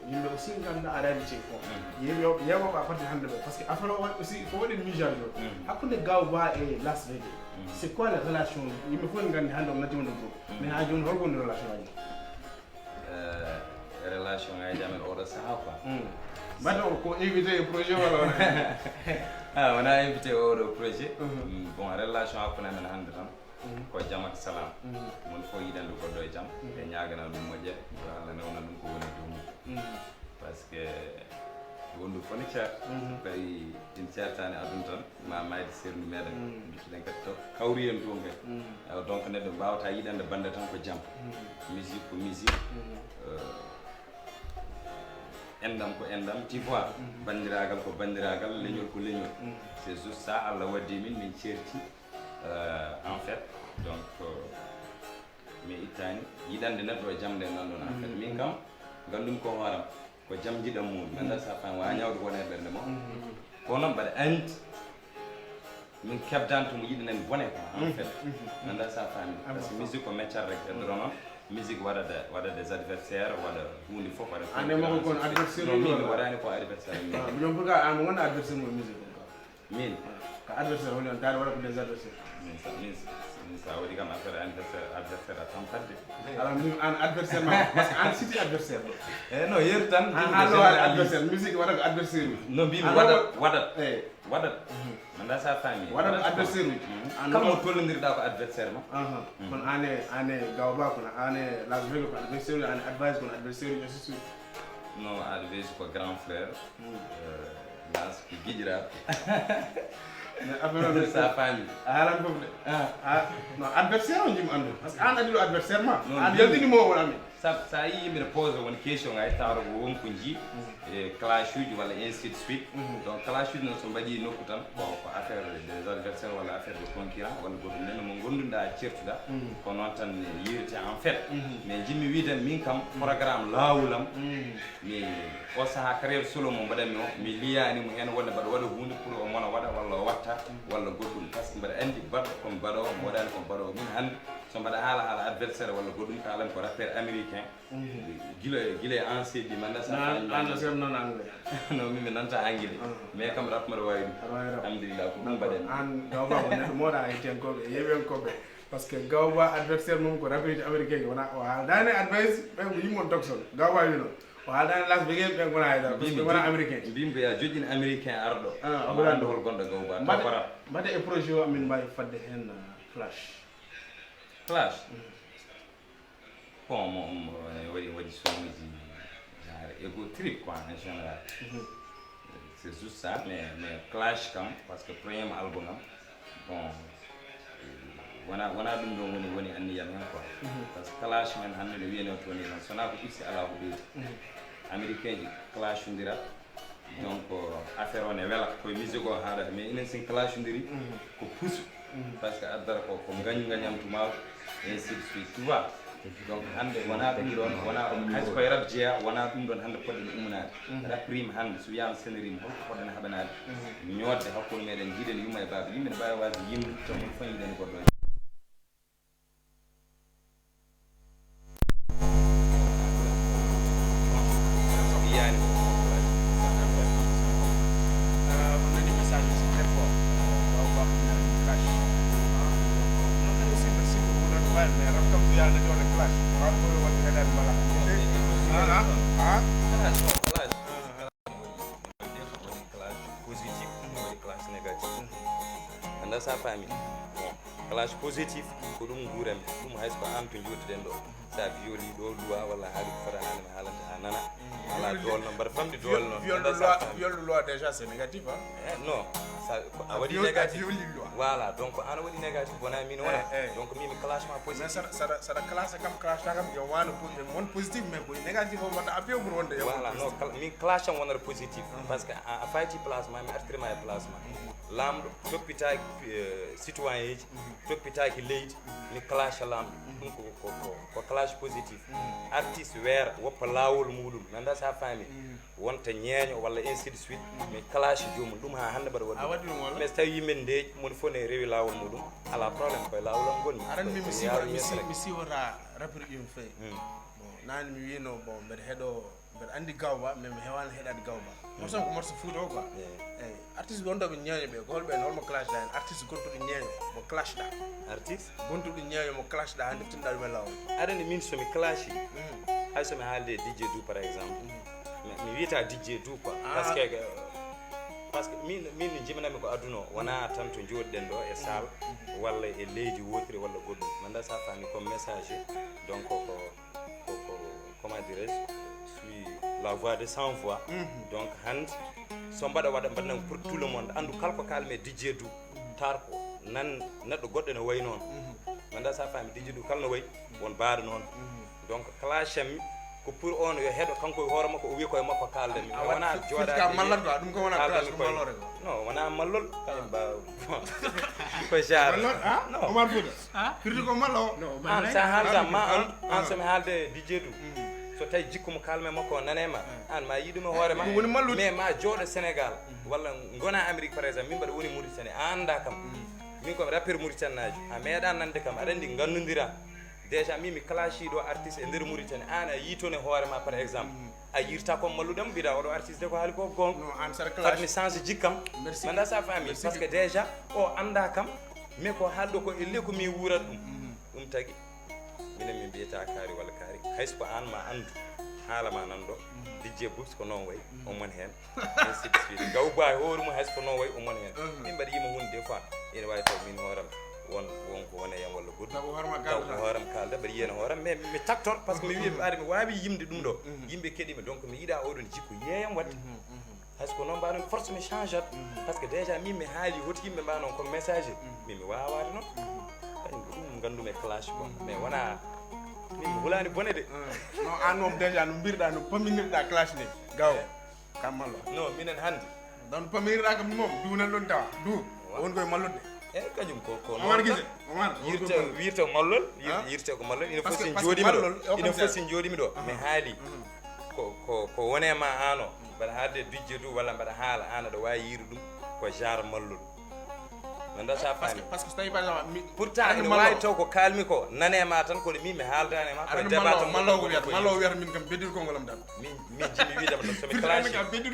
yimɓe aussi ganda a réalité quoi. Yimɓe yewoɓe à partir hande ɓe, parce que affaire o waɗi aussi ko waɗi mise à jour. Hakkude Gawba e Las Reggae, c'est quoi la relation? Yimɓe fof ne gandi hande on natti wonde groupe, mais ha joni hol woni relation aji? Relation ngaji amen oɗo saha quoi. Mbaɗa o ko invité e projet wala wona? Ah, wona invité e oɗo projet. Bon, relation hakkunde amen hannde tan ko jam ak salam. Mon fof yiɗande goɗɗo e jam, e ñaagana ɗum moƴƴere, yo Allah newna ɗum ko woni dow mum. Parce que wondu fof ne ceer, so tawi ɗin ceertani aduna tan, ma mayde serndu meɗen. Duttuɗen kadi to kawri en toon kadi. Awa, donc neɗɗo mbawata yiɗande bande tan ko jam. Musique ko musique. Euh, endam ko endam, tu vois. Bandiragal ko bandiragal, leñol ko leñol. C'est juste ça, Allah waddi min, min ceerti. Euh, en fait, donc, euh, mi ittani yiɗande neɗɗo e jam nde nanɗon. En fait, min kam, gandum ko hooram, ko jam jiɗam mum. Mi annda sa fami, wa ñawde ko wona e ɓernde mo. Kono noon mbaɗa andi, min kebdanto mo yiɗanen bone quoi, en fait. Mi annda sa fami. Parce que musique ko meccal rek, e drono. Musique waɗa de, waɗa des adversaires, waɗa huunde fof, waɗa. An e makko kon adversaire. Non, min mi waɗani ko adversaire. Min pourquoi an mo wona adversaire mo musique? Min? Ko adversaire woni on, taade waɗa ko des adversaires. Min sa, min sa, min sa waɗi kam affaire adversaire, adversaire a tampat de. Ala, min an adversaire ma, parce que an siti adversaire ɗo. Eh, non, yeru tan. An, an ɗo waɗa adversaire, musique waɗa ko adversaire uji. No mbimi, waɗat, waɗat. Eh. Waɗat. Manda sa fami. Waɗat ko adversaire uji. Kala mo tollodirɗa ko adversaire ma. Kono an e, an e Gawba, kono an e Las Vegas ko adversaire uji, an e Advice kono adversaire uji, ainsi de suite. Non, Advice ko grand frère. Euh, Nas ko giƴiraaɓe. Mais affaire o sa faami. A haalan fof de. Ah. Ah, non, adversaire o jim anndu. Parce que an addi ɗo adversaire ma. Non, an yaltini mo won amen. Sa, sa yi yimɓe ne pose won question ay tawata ko won ko ji e clash uji walla ainsi de suite. Donc clash uji noon so mbaɗi nokku tan ko, ko affaire des adversaires walla affaire de concurrent walla goɗɗum nen mo gonduɗa certuɗa. Ko noon tan yirte en fait. Mais jimmi wiide min kam programme laawulam. Mi o saha carrière solo mo mbaɗanmi o, mi liyaani mo heen wonde mbaɗa waɗa huunde pour o mona waɗa walla o watta walla goɗɗum. Parce que mbaɗa anndi baɗɗo ko mi baɗoowo, mo waɗaani ko mi baɗoowo. Min hannde so mbaɗa haala haala adversaire walla goɗɗum, kaalan ko rappeur américain. Gila, gila e ancien ɗi manda sa. An a sef noon anglais. Non, min mi nanta anglais. Mais kam rap mbaɗa waawi ɗum. Aɗa waawi rap. Alhamdulillah, ko ɗum mbaɗen. An Gawba ko neɗɗo moɗa e tenkoɓe, yewiyankoɓe. Parce que Gawba adversaire mum ko rappeur américain, wona o haaldaani Advice, ɓe ko yimɓe on tokson. Gawba wino. O haaldaani Las Vegas, ɓe ngona haydara, parce que wona américain. Mbimi ko ya joƴƴin américain arɗo. Ah, omo anndi hol gonɗo Gawba, mbaɗe, taw ko rap. Mbaɗe e projet o, amin mbaawi fadde heen, ah, clash. Clash? Bon, mo, mo, eh, waɗi, waɗi sonuji genre ego trip quoi, en général. C'est juste ça, mais, mais clash kam, parce que premier album am, bon, wona, wona ɗum ɗon woni, woni anniyam hen quoi. Parce que clash men hannde no wiyano toon ni tan, so wona ko ɓirsi alaa ko ɓeydi. Américain ji clashondira. Donc affaire o ne wela, koye musique o haaɗata, mais enen sin clashondiri ko pusu. Parce que addata ko, ko ngañu ngañam tumaw, ainsi de suite, tu vois. Donc hannde wona ɗum ɗon, wona, hay so koye rap jeeya, wona ɗum ɗon hannde poɗɗen ummonaade. Rap rime hannde, so wiyama scène rime, holko poɗɗen haɓanaade? Ñoodde hakkunde meɗen, jiiɗen yumma e baaba, yimɓe ne mbaawi waasde yimde, taw mon fof yiɗani goɗɗo. Clash positif, waɗi clash négatif. Anda sa faami? Bon, clash positif ko ɗum nguuran mi. Ɗum hay so ko an to njooɗiɗen ɗo. Sa violi ɗo loi walla haali ko fotanaani mi haalanta a nana. Ala dool noon, mbaɗa famɗi dool noon. Viol de loi, viol de loi déjà c'est négatif, hein? Eh, non. Sa, ko a waɗi négatif. Voilà, donc an a waɗi négatif, wona min wona. Donc min mi clash ma positif. Mais saɗa, saɗa, saɗa clash kam, clash ta kam, yo wano po-, mon positif, mais ko négatif o mbaɗa appui pour wonde. Voilà, non, min clash am wonata positif. Parce que a, a fayti place ma, mi artirma e place ma. Laamɗo toppitaaki, eh, citoyen ji, toppitaaki leydi, mi clash laamɗo. Ɗum ko, ko, ko, ko clash positif. Artiste weera, woppa laawol muɗum. Mi annda sa faami. Wonta ñeeño walla ainsi de suite. Mi clash joomum. Ɗum ha hannde mbaɗa waɗi. A waɗi ɗum walla? Mais so tawi yimɓe ndeeƴi, moni fof ne rewi laawol muɗum. Ala problème, koye laawol am ngonmi. Aran min mi siwata, mi si-, mi siwata rappeur ɗum feewi. Bon, nani mi wino, bon, mbeɗa heɗo Mbeɗa anndi Gawba, mais mi heewaani heɗaade Gawba. Morceau ko morceau Fuuta o quoi. Eyi. Eyi, artiste wonɗo ɓe ñeeño ɓe, ko holɓe, holmo clash ɗa heen? Artiste gontuɗo ñeeño mo clash ɗa. Artiste? Gontuɗo ñeeño mo clash ɗa, hannde tinɗa ɗum e laawol. Aɗa anndi min so mi clashi, Hay so mi haalde e D J Dou, par exemple, mi mi wiyata D J Dou quoi. Parce que parce que min min no jimanami ko aduna o, wona tan to jooɗiɗen ɗo e salle walla e leydi wootiri walla goɗɗum. Manda sa faami comme messager, donc ko ko ko comment dirais-je, suis la voix de cent voix. Donc hannde so mbaɗa waɗa mbaɗanam pour tout le monde anndu kala ko kaalmi e D J Dou, tar ko nan neɗɗo goɗɗo ne wayi noon. Manda sa faami D J Dou kala no wayi won baaɗo noon. Donc clash am mi ko pour on yo heɗo kanko e hoore makko o wiya koye makko kaalden mi. A wona jooɗaade mallan quoi, ɗum ko wona clash ko mallore ko. Non, wona mallol kañum ba ko genre. Omar Fouta. Firti ko mallo. An sa haalta ma an an somi haalde D J Dou, so tawi jikku mo kalme makko o nane ma, an ma yiɗum e hoore ma. Woni mallude. Mais ma jooɗo Sénégal walla gona Amérique par exemple, min mbaɗa woni Mauritanie, a annda kam. Min komi rappeur Mauritanie najo, a meeɗa nande kam, aɗa anndi gandodira. Déjà min mi clashi ɗo artiste e nder Mauritanie, an a yii toon e hoore ma par exemple, a yirta kon malluɗam mbiɗa oɗo artiste de ko haali ko gonga. Non, an saɗa clash. Fat mi change jikkam. Merci. Manda sa faami. Parce que déjà o annda kam, mais ko haalɗo ko elle ko mi wuurat ɗum. Ɗum tagi minen min mbiyata kaari walla kaari, hayso ko an ma anndu haala ma nan ɗo. D J Boubs ko noon wayi, on mon heen. Ainsi de suite. Gawba e hoore mum hayso ko noon wayi, on mon heen. Min mbaɗa yima hunde des fois ene waawi taw min hooram won won ko wone yam walla goɗɗum. Taw ko hoorema kaalda. Taw ko hooram kaalda mbaɗa yiyana hooram mais mi tactor parce que mi wiya mi ari mi waawi yimde ɗum ɗo. Yimɓe keɗima donc mi yiɗa oɗon jikku yeeyam waɗde. Hay so ko noon mbaɗon force mi changeat. Parce que déjà min mi haali hoto yimɓe mbaɗon comme message. Min mi waawaade noon. Kañum ko ɗum ngandumi e clash quoi mais wona min mi hulaani bone de. Non, an moom déjà no mbirɗa no paminirɗa clash nde gaw kammallo. Non, minen hannde. Donc pamirɗa kam moom duunan ɗon tawa du won koye mallude. E kañum ko ko Omar Gise. Omar yirte wirte mallol. Yirte ko mallol ina fof si jooɗimi ɗo. Ina fof si jooɗimi ɗo mi haali ko ko ko wone ma ano mbaɗa haalde D J Dou walla mbaɗa haala an aɗa waawi yiiru ɗum ko genre mallol. No nda sa faami. Parce que so tawi par exemple mi pourtant ene waawi taw ko kaalmi ko nane ma tan kono min mi haaldani ma ko débat tan mallo ko wiyata mallo wiyata min kam beddude konngol am dal. Min min jimi wiidama ɗum somi clashi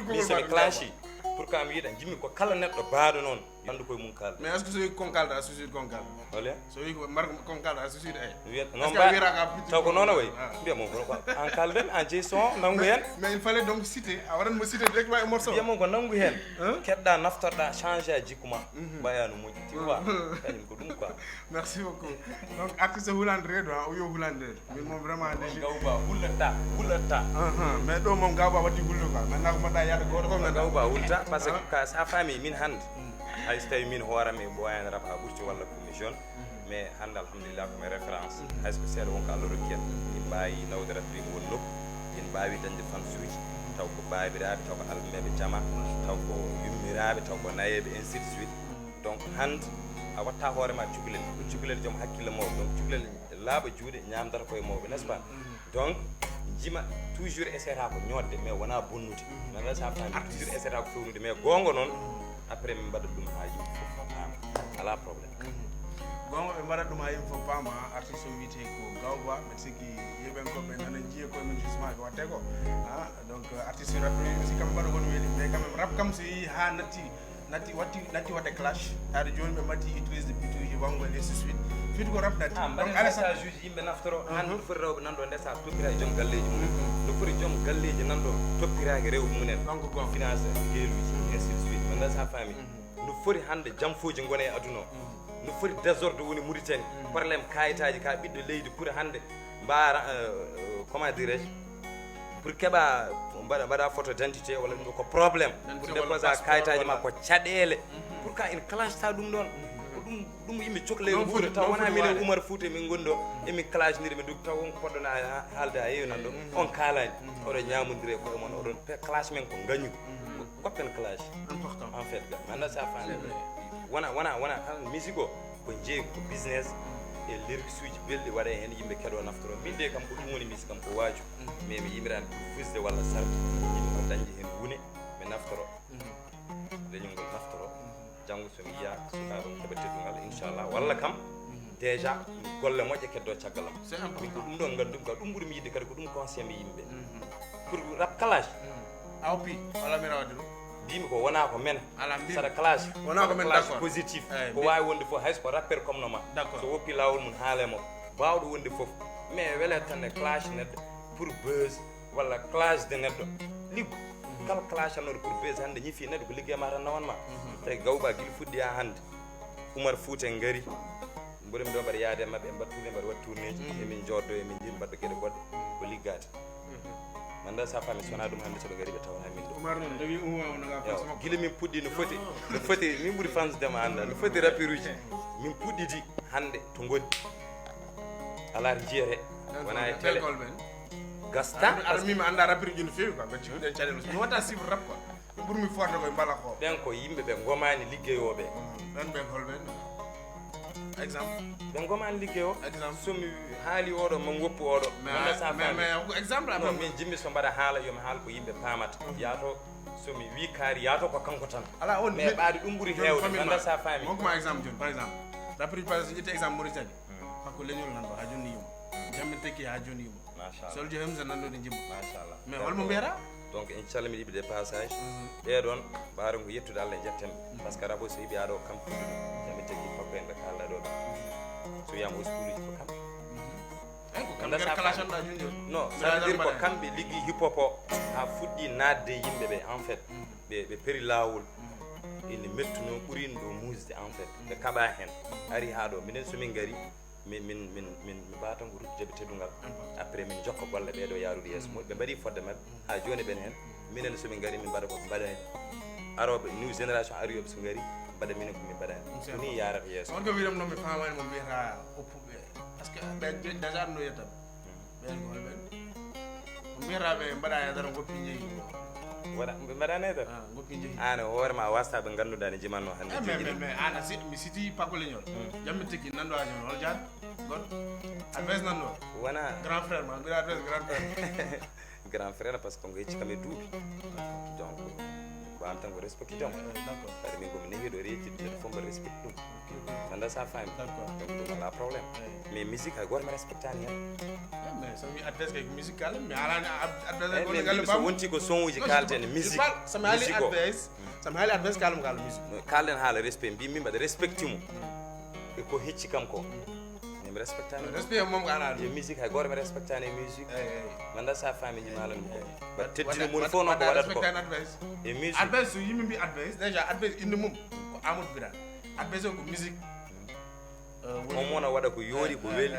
min somi clashi pour que mi yiɗa jimmi ko kala neɗɗo baaɗo noon anndu koye mum kaalda. Mais est ce que so wi kon kaalda a susid kon kaalda? Ole so wi ko mar kon kaalda a susid ay wiyat non mba taw ko noon a wayi mbiya mo ko an kaalden an jeyi son nanngu heen. Mais il fallait donc cité a waɗan mo cité directement e morceau mbiya mo ko nanngu heen keɗɗa naftorɗa change a jikku ma mbaya no moƴƴi tu vois kañum ko ɗum quoi. Merci beaucoup. Donc artiste hulande reedu ha o yo hulande reedu min moom vraiment nde gawba hullata hullata. Mais ɗo moom gawba waddi hulde quoi maintenant ko mbaɗɗa yaade goto ko mbaɗɗa gawba hulta parce que ka sa faami min hannde hay so tawi min hooram e ɓoyani rap a ɓurti walla komi jeune mais hannde alhamdulillah komi référence hay so ko seeɗa won ko allah rokki en min mbawi nawde rap ɗi won nokku min mbawi dañde fan suuji taw ko babiraɓe taw ko almameɓe jama taw ko yummiraɓe taw ko nayeɓe ainsi de suite. Donc hannde a watta hoore ma cukalel ko cukalel joom hakkille mawɗo donc cukalel laaɓa juuɗe ñamdata koye mawɓe n'est ce pas? Donc jima toujours essayata ko ñoodde mais wona bonnude. Nana sa faami toujours essayata ko fewnude mais goonga noon après min mbaɗa ɗum ha yimɓe fof faama ala problème. Goonga ɓe mbaɗat ɗum ha yimɓe fof paama artiste o wiyete ko gawba mbeɗa sikki yeɓen koɓe nana jiiye koye men justement ko watte ko. Donc artiste rap aussi kam mbaɗa won weeli mais quand même rap kam so yeehi ha natti natti watti natti wadde clash taade joni ɓe matti utilisde bituji wangol et ce suite suite ko rap natti donc ala sa juge yimɓe naftoro hande no foti rewɓe nanɗo nde sa toppira e joom galleji mum no foti joom galleji nanɗo toppiraki rewɓe mumen donc ko finance geluji ainsi de suite no nde sa faami no foti hande jamfoji gone e aduna o no foti désordre woni Mauritanie problème kayitaji ka ɓiɗɗo leydi pour hande mbara comment dirais pour keɓa mbaɗa mbaɗa photo d' identité walla ɗum ko problème pour déposa kayitaji ma ko caɗele pour ka ene clashta ɗum ɗon ko ɗum ɗum yimɓe cohla e wuuro taw wona minen Oumar Fouta min goni ɗo emin clashniri ɓe dug taw wonko poɗɗona haalde a yewi nan ɗo on kalani oɗon ñamodiri e koye mon oɗon clash men ko gañu goppen clash en fait ga mi anda sa fani wona wona wona musique o ko jeeyi ko business e lyrics uji belɗi waɗa heen yimɓe keɗo naftoro min de kam ko ɗum woni misi kam ko waaju mais mi yimirani pour fusde walla sarde yimɓe ko dañde heen wune ɓe naftoro leñol ngol naftoro janngo somi yiya sukaaɓe heɓa teddungal inchallah walla kam déjà golle moƴƴe keddo caggal am min ko ɗum ɗon ngandum ka ɗum ɓuri mi yidde kadi ko ɗum conseil mi yimɓe pour rap clash a oppi walla mi rawade ɗum mbimi ko wona ko men saɗa clash wona ko men clash positif ko wawi wonde fof hayso ko rappeur comme no ma so woppi lawol mum haale mo bawɗo wonde fof mais wele tan e clash neɗɗo pour buzz walla clash de neɗɗo. Liggo kala clash annoɗo pour buzz hannde ñifi neɗɗo ko ligge ma tan nawan ma. Tawi gawba gila fuɗɗi ha hannde. Umar Fouta en ngari, mboɗo mi ɗo mbaɗa yaade e maɓɓe, en mbaɗa tourné, mbaɗa waɗa tournéji, emin joddo, emin jii mbaɗa geɗe goɗɗe ko liggaade. Manda sa fami sona ɗum hannde soɓe ngari ɓe tawata min ɗo. Umar noon tawi uma onaga. Gila min puɗɗi no foti no foti min ɓuri fans dema annda no foti rapperuji. Min puɗɗidi hannde to ngoni. Alaa to jiyete. Wona e télé. Gasta. Aɗa mima annda rapperuji no feewi quoi, mbaɗ cikkuɗen caɗele mi watta suivre rap quoi. Ɓurmi forde koye mbala ko. Ɓen ko yimɓe ɓe gomani liggeyooɓe. Ɓen ɓen holɓe? Exemple. Ɓe gomani liggeyoo. Exemple. Somi haali oɗo ma goppu oɗo. Manda sa fami. Exemple. Non, min jimmi so mbaɗa haala yomi haal ko yimɓe paamata. Yaato somi wi kaari yaato ko kanko tan. Ala on mais ɓaade ɗum ɓuri heewde. Manda sa fami. Mon ko ma exemple joni par exemple. Rappeur par exemple ƴetti exemple Mauritanie. Hakko leñol nan ɗo ha joni yimo. Jammin tekki ha joni yimo. Soljo hem sa nanɗo ɗe jimma. Machallah. Mais holmo mbiyata? Donc en calmini yiɓde passage. Ɓeɗon mbaɗon ko yettude Allah e jetten. Par ce que rabo so yiɓi aɗo kam. Jammin tekki fakko en ɓe kalɗa ɗo ɓe. So wiyama o skuluji ko kam. Eyi ko kamɓe kala sanɗa joni joni. Non, ça veut dire ko kamɓe liggi hip hop o ha fuɗɗi nadde yimɓe ɓe en fait. Ɓe ɓe peri lawol. Ene mettuno ɓurin ɗo musde en fait. Ɓe kaɓa hen. Ari ha ɗo minen somin gari. Min min min min mi mbata ko ruttude ɓe teddungal. Après min jokka golle ɓeɗo yarude yeeso moƴƴi ɓe mbaɗi fodde mabɓe ha joni ɓen hen. Minen somin gari min mbaɗa ko mbaɗani aroɓe new génération ariyoɓe so gari mbaɗa minen ko min mbaɗani. Ko ni yarata yeeso. On ko wiram noon mi famani mo mbiyata oppuɓe parce que ɓe déjà no yettam. Ɓen ko holɓe? Ko mbiyata ɓe mbaɗa e dara goppi jeeyi. Waɗa ɓe mbaɗa e dara. Ah, goppi jeeyi. An hoore ma wasta ɓe ganduɗa ne jimanno hannde. Eh, mais mais mais an si mi siti pakoleñol. Jammi tigi nanɗo ha joni hol jaan. Gon. Advice nanɗo. Wona. Grand frère ma mbiɗa advice grand frère. Grand frère parce que ko yecci kam e duuɓi. Donc ko an tan ko respecté tan. D'accord. Kadi min komi nehiɗo reeji neɗɗo fof mbaɗa respecté ɗum. Nanda sa fami. D'accord. Donc ɗum ala problème. Mais musique hay goto mi respectani hen. Mais so mi advice kay ko musique kala mi alani advice ko ngal so wonti ko son uji kalten musique. So mi ali advice. So mi ali advice kala mo kala musique. Kalden haala respect mbi min mbaɗa respecté mo. E ko hecci kam ko. Min mi respectani. Respect mom ko ana. E musique hay goto mi respectani e musique. Nanda sa fami jimala mi ko. Ba teddino mun fof noon ko waɗata ko. E musique. Advice so yimɓe mbi advice déjà advice inde mum ko Amadou Birane. Advice o ko musique. On mona waɗa ko yooɗi ko weeli.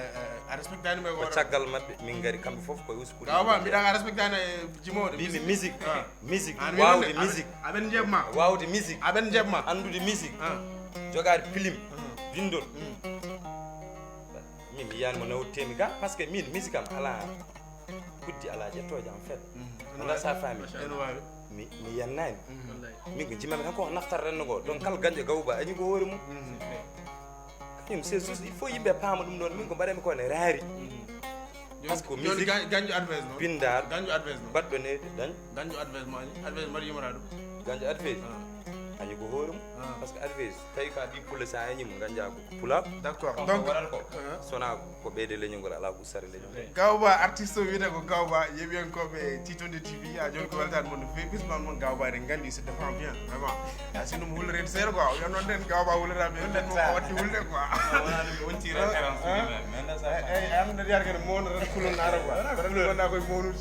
A respectani mo ko caggal maɓɓe min ngari kamɓe fof koye uskude. Gawa mbiɗa a respectani e jimode. Mbimi musique. Musique wawde musique. Aɓen jeebma. Wawde musique. Aɓen jeebma. Andude musique. Jogaade pilim. Bindol. Min mi yiyani mo nawtemi ga parce que min musique am ala. Guddi ala ƴettoje en fait. Anda sa fami. Mi mi yannani. Min ko jimami tan ko naftar renno go donc kala ganjo gawba añi ko hoore mum. Kañum c'est juste il faut yimɓe paama ɗum ɗon min ko mbaɗami ko ne raari. Parce que musique ganjo advers noon bindaɗo ganjo advers noon baɗɗo nede dañ ganjo advers mo añi advers mbaɗa yumata ɗum ganjo advers añi ko hoore mum parce que advers tawi ka ɓi pulla sa añi mo ganja ko pulaar. D'accord. Donc waɗata ko sona ko ɓeyde leñol ngol ala ko sari leñol ngol. Gawba artiste o wiyete ko Gawba yeɓiyankoɓe Titondi T V ha joni ko weltani mon no fewi bisman mon Gawba eɗen gandi se défend bien vraiment. A sino mo hullerede seeɗa quoi o wiya noon nden Gawba hullata ɓe nden mo watti hulde quoi. Wona ɗum wonti référence. Eyyi eyyi an nder yar kene mowno tan kulol naata quoi. Wona kulol. Wona koye mownude.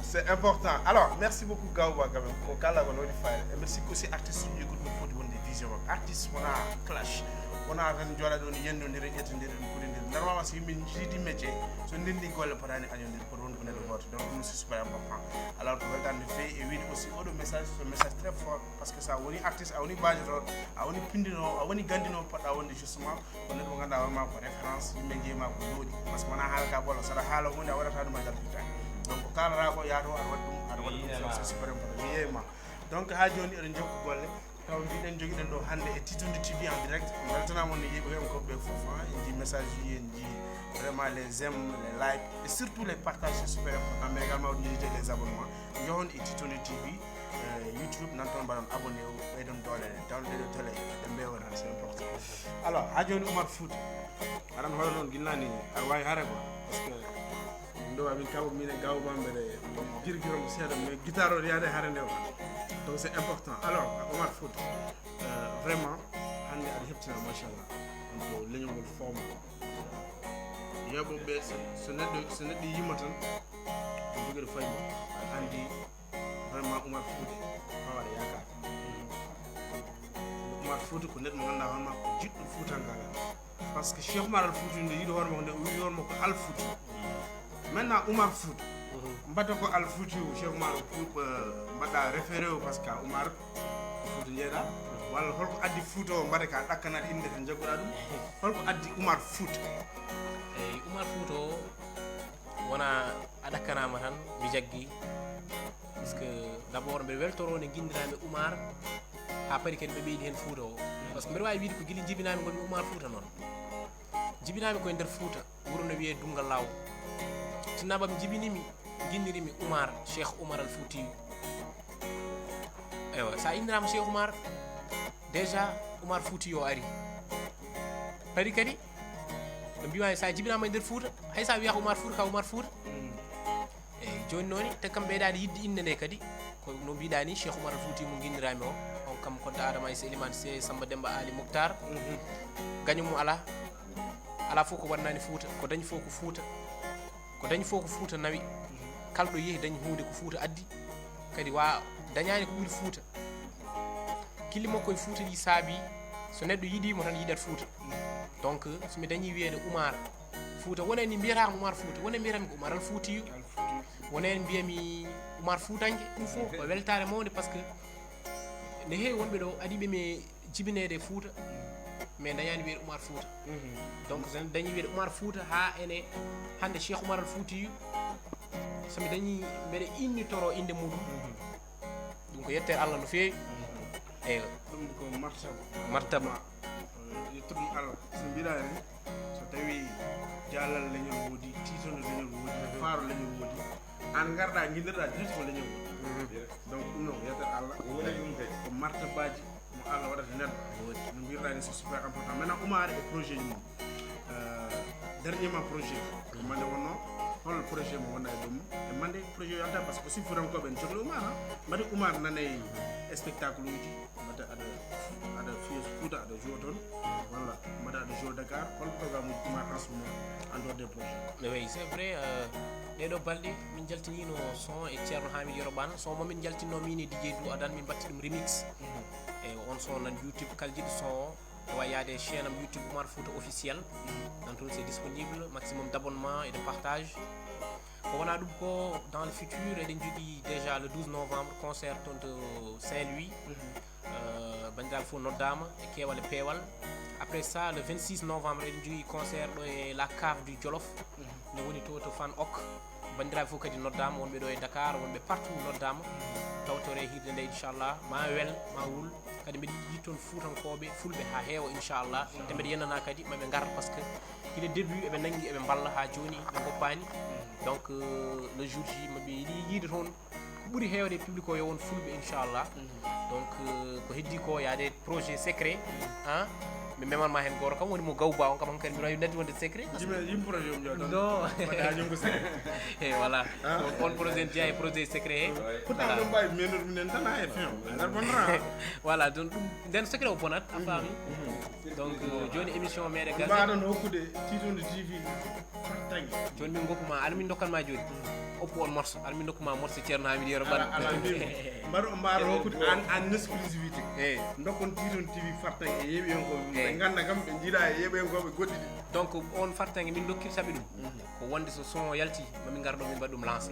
C'est important. Alors merci beaucoup Gawba quand même ko kala ko nodi fayre e merci aussi artiste uji goɗɗo foti wonde vision makko artiste wona clash. Wona tan jooɗa ɗo ni yendodira ƴettodira ɗum koɗodira normalement so yimɓe jiidi métier so ndenndi golle potani añodira koto woni ko neɗɗo gooto donc ɗum c'est super important. Alors ko weltande no fewi e wiide aussi oɗo message c'est un message très fort parce que sa woni artiste a woni bajotooɗo a woni pindinowo a woni gandinowo poɗɗa wonde justement ko neɗɗo mo ganduɗa wonma ko référence yimɓe jeeyima ko jooɗi par ce que wona haala ka ɓolo saɗa haala hunde a waɗata ɗum a jalfitani donc ko kalata ko yaato aɗa waɗa ɗum aɗa waɗa ɗum c'est super important mi yeeyma. Donc ha joni eɗen jokka golle taw mbiɗen jogiɗen ɗo hannde e Titondi T V en direct. Weltanama on yeɓoyankoɓe fof en jii message uji en jii vraiment les aimes les likes et surtout les partages c'est super important mais également oɗon jeeyde les abonnements jahon e Titondi T V YouTube nan toon mbaɗon abonné o ɓeydon doole tan ɗeɗo télé ɓe mbewa tan c'est important. Alors ha joni Oumar Fouta aɗan hoore noon ginnani aɗa wawi haare quoi parce que Ndo amin kaw min e gaw ma mbeɗe jirgiro mo seeɗa mais guitare o yaade hare nde o donc c'est important alors Omar Fouta euh, vraiment hannde aɗa heptina machallah on ko leñol ngol foomo yeɓoɓe so neɗɗo so neɗɗo yima tan Jogiiɗo fayma, aɗa anndi vraiment Umar Fuuta, wawaɗa yaakaar. Umar Fuuta ko neɗɗo mo ngannduɗaa hoorema ko jiɗɗo Fuutankaagal. Parce que Cheikh Umar Al Fuuti nde yiɗi hoorema ko nde o wiɗi hoorema ko Al Fuuti. Maintenant Umar Fuuta. Mbaɗa ko Al Fuuti o, Cheikh Umar o, mbaɗa référé o, parce que Umar Fuuta jeeɗa. Walla holko addi Fuuta o mbaɗa ka ɗakkanaade innde tan jagguɗa ɗum? Holko addi Umar Fuuta? Eyi, Umar Fuuta o wona a ɗakkanaama tan mi jaggi. Parce que d'abord mbeɗa weltoro nde nginndiraa-mi Umar, haa paari kadi ɓe ɓeydi heen Fuuta o. Parce que mbeɗa waawi wiide ko gila jibinaa-mi ngon-mi Umar Fuuta noon. Jibinaa-mi ko e nder Fuuta, wuro no wiyee Dunngal Laaw. Sinno ba mi jibinii-mi, nginndirii-mi Umar, Cheikh Umar Al Fuutiyu. Eywa, so a inniraama Cheikh Umar, déjà Umar Fuutiyu o ari. Paari kadi, no mbiiwa so a jibinaama e nder Fuuta, hay so a wiyaaka Umar Fuuta, ka Umar Fuuta. Eyi, jooni noon, te kam ɓeydaade yiɗde innde nde kadi, ko no mbiɗa ni, Cheikh Umar Al Fuutiyu mo nginndiraa-mi o, on kam ko Adama Aissa Elimane Seh, Samba Demba Ali Muktar. Gaño mum alaa, alaa fof ko waɗanaani Fuuta, ko dañi fof ko Fuuta. Ko dañi fof ko Fuuta nawi. Kala ɗo yehi dañi huunde ko Fuuta addi. Kadi wa dañaani ko ɓuri Fuuta. Kille makko e Fuuta ɗi saabi, so neɗɗo yiɗii mo tan yiɗat Fuuta. Donc, so mi dañii wiyeede Umar Fuuta, wonani mbiyataako Umar Fuuta, wonani mbiyatami ko Umar Al Fuutiyu. Wonani mbiyami Umar Fuutanke, ɗum fof ko weltaare mawnde, parce que ne heewi wonɓe ɗo adiiɓe mi jibineede e Fuuta, mais dañaani wiyeede Umar Fuuta. Donc, so dañii wiyeede Umar Fuuta, haa ene hannde Cheikh Umar Al Fuutiyu, so mi dañii mbeɗa innitoro innde muɗum. Ɗum ko yettere Allah no feewi. Eyi, Ɗum ko martaba. Martaba. Yettude ɗum Allah. So mbiɗa ni, so tawi jaalal leñol woodi, tiitoonde leñol woodi, faaro leñol woodi, aan ngarɗa nginndirɗa direct ko leñol woodi. Donc ɗum noon ko yettere Allah. Woni ɗum kadi. Ko martabaaji mo Allah waɗata neɗɗo. No mbiɗa ni, c'est super important. Maintenant Umar e projet ji mum. Euh, dernièrement projet ko mande wonno, hol projet mo wonno e ɗum? E mande projet yalta, parce que aussi Fuutankooɓe ne cokli Umar, ha? Mbaɗi Umar nane e spectacle uji, mbaɗa aɗa, aɗa fiya Fuuta, aɗa joue toon, walla mbaɗa aɗa joue Dakar, hol programme uji Umar en ce moment, en dehors des projets? Oui, c'est vrai, euh, ɗeɗo balɗe min jaltinino son e Ceerno Hamidou Yero Bane, son mo min jaltinno min e D J Dou Adan, min mbatti ɗum remix. E on son nan YouTube, kala jiɗɗo son o, o wawi yaade e chaîne am YouTube Umar Fuuta Officiel. Nan toon c'est disponible, maximum d'abonnement et de partage. Ko wona ɗum ko dans le futur, eɗen jogii déjà le douze novembre concert toon to Saint-Louis. Euh, banndiraaɓe fof noddaama e keewal e peewal. Après ça, le vingt-six novembre eɗen jogii concert ɗo e la Cave du Jolof. Ne woni to, to Fann Ok. Banndiraaɓe fof kadi noddaama, wonɓe ɗo e Dakar, wonɓe partout noddaama. Tawtore hiirde nde inchallah, ma wel, ma wul. Kadi mbeɗa yiɗi toon Fuutankooɓe, Fulɓe haa heewa inchallah. Te mbeɗa yenana kadi maɓe ngar, parce que gila début eɓe nanngi, eɓe mballa haa jooni ɓe ngoppaani. Donc, euh, le jour J maɓe yiɗi yiide toon ko ɓuri heewde e public o yo won Fulɓe inchallah. Donc, euh, ko heddi ko yaade projet secret, hein? Mi meman ma heen gooto kam woni mo Gawba on kam, hankadi mbiɗo wawi naddi wonde secret. Yimɓe, yimɓe projet o mi ƴeewa tan. Non. Waɗa haa ñamgo secret. Eh, voilà. Donc, on projet jeeya e projet secret he. Pourtant ɗum mbawi menoɗo minen tan ha e fin o. Aɗa bonra. Voilà, donc ɗum, nden secret o bonat, a faami? Donc, euh, jooni émission meɗen Galsen. Mbaɗon hokkude Tiitonde T V fartaŋŋe. Jooni min ngoppu ma, aɗa min dokkan ma jooni. Oppu on morceau, aɗa min dokku ma morceau Ceerno Hamidou Yero Bane. Ala, ala, mbiimi. Mbaɗo, mbaɗo hokkude en, en exclusivité. Eh. Dokkon Tiitonde T V fartaŋŋe e yeeɓiyankooɓe mum. Eh. Ɓe ngannda kam, ɓe njiiɗa e yeeɓiyankooɓe goɗɗi ɗi. Donc, on fartaŋŋe min dokkirta ɓe ɗum. Ko wonde so son o yalti, ma min ngar ɗo min mbaɗa ɗum lancé.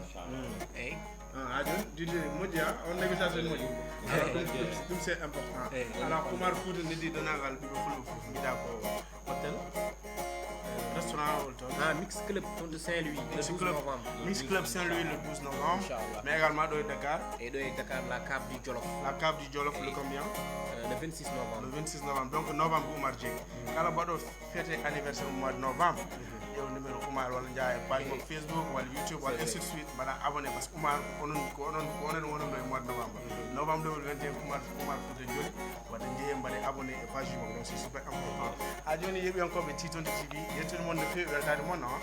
Eyi. Ah, haa jooni, D J moƴƴi, ah, on négociation moƴƴi. Alors, ɗum, ɗum, ɗum c'est important. Eyi. Alors, Oumar Fouta noddi denndaangal ɓiɓɓe Fulɓe fof, mbiɗa ko hôtel, euh, restaurant, hol toon? Ah, Mix Club, toon to Saint-Louis, le douze novembre. Mix Club Saint-Louis, le douze novembre. Inchallah. Mais également ɗo e Dakar. Et ɗo e Dakar, la Cave du Jolof. La Cave du Jolof, le combien? Euh, le vingt-six novembre. Le vingt-six novembre. Donc, novembre ko Oumar Dieng. Kala mbaɗo fête anniversaire mo mois de novembre, ƴeew numéro Oumar walla njaha e page makko Facebook walla YouTube walla ainsi de suite, mbaɗa abonné, parce que Oumar ko onon, ko onon, ko onon wonanno e mois de novembre. Novembre deux mille vingt et un, Oumar, Oumar Fouta Diori, wadde njehee mbaɗe abonné e page makko, donc c'est super important. Haa jooni yeeɓiyankooɓe Tiitonde T V, yettude mon no feewi, weltaade mon, ah,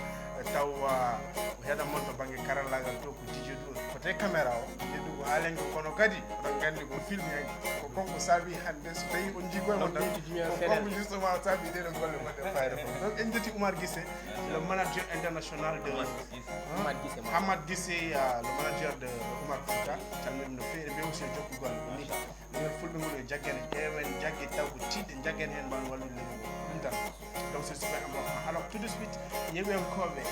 taw, ah, o heɗan mon to bannge karallaagal to ko D J Dou, côté caméra o, D J Dou Haalengo kono kadi oɗon nganndi ko filmiyanke, ko kanko saabi hannde so tawi on njii koye mon tan, ko kanko justement saabi ɗeɗo golle mbaɗɗe fayida fof. Donc en njetti Oumar Guissé, le manager international de Hamad Guissé, le manager de Oumar Fouta, calmini no feere be aussi jokku golle ko ni. Nder fulɓe ngol e jaggene ƴeewen jagge taw ko tiiɗe jaggen heen mbawi wallude leydi ngo ɗum tan. Donc c'est super important. Alors tout de suite yeewiyankooɓe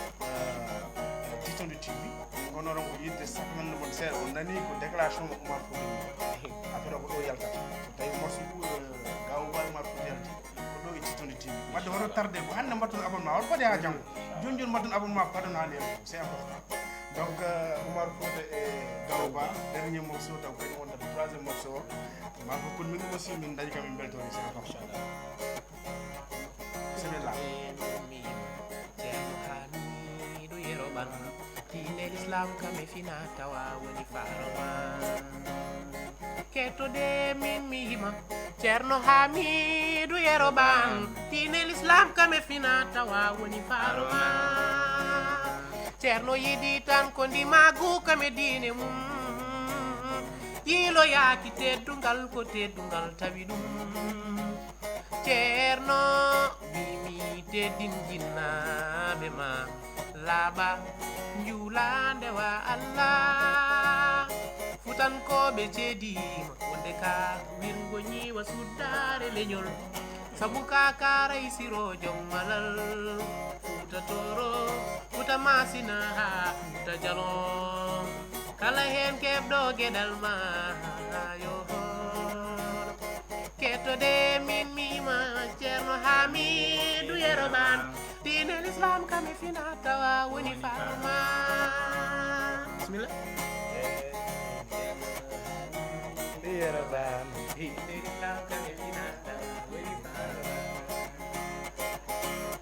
Titondi T V, ngonoron ko yidde saknande mon seeɗa, on nani ko déclaration mo Oumar Fouta wi. Après ko ɗo yaltata so tawi morceau ɗu gawo mbawi Oumar Fouta yalti ko ɗo e Titondi T V. Wadde hoto tarde ko hannde mbatton abonnement, on fadi ha janngo. Joni joni mbatton abonnement, fadon ha leydi, c'est important. Donc Oumar Fouta e Gawo Ba, dernier morceau taw kañum wonta troisième morceau o. Ma ko kon min aussi min dañi kam min beltori c'est important. Bisimilla. Ceerno Hamidu Yero Ban, diine l'islam kam e fina tawa woni faroma. Kettode min mi yima Ceerno Hamidu Yero Ban, diine l'islam kam e fina tawa woni faroma. Ceerno yiɗi tan ko ndimagu kam e diine mum, yiiloyaaki teddungal ko teddungal tawi ɗum. Ceerno mimi teddin jinnaaɓe ma, laaɓa njuula ndewa Allah. Futankooɓe ceediima wonde ka wirngo ñiiwa suddaare leñol. Sabu ka kaaray siro jom malal, Fuuta Tooro, Fuuta Maasina haa Fuuta Jalon. Kala heen keɓɗo geɗal ma yo hoolo. Kettode min mi yima Ceerno Hamidu Yero Ban. Diine l'islam kam e fina tawa woni farma. Bismillah. Yero Ban. Diine l'islam kam e fina tawa woni farma.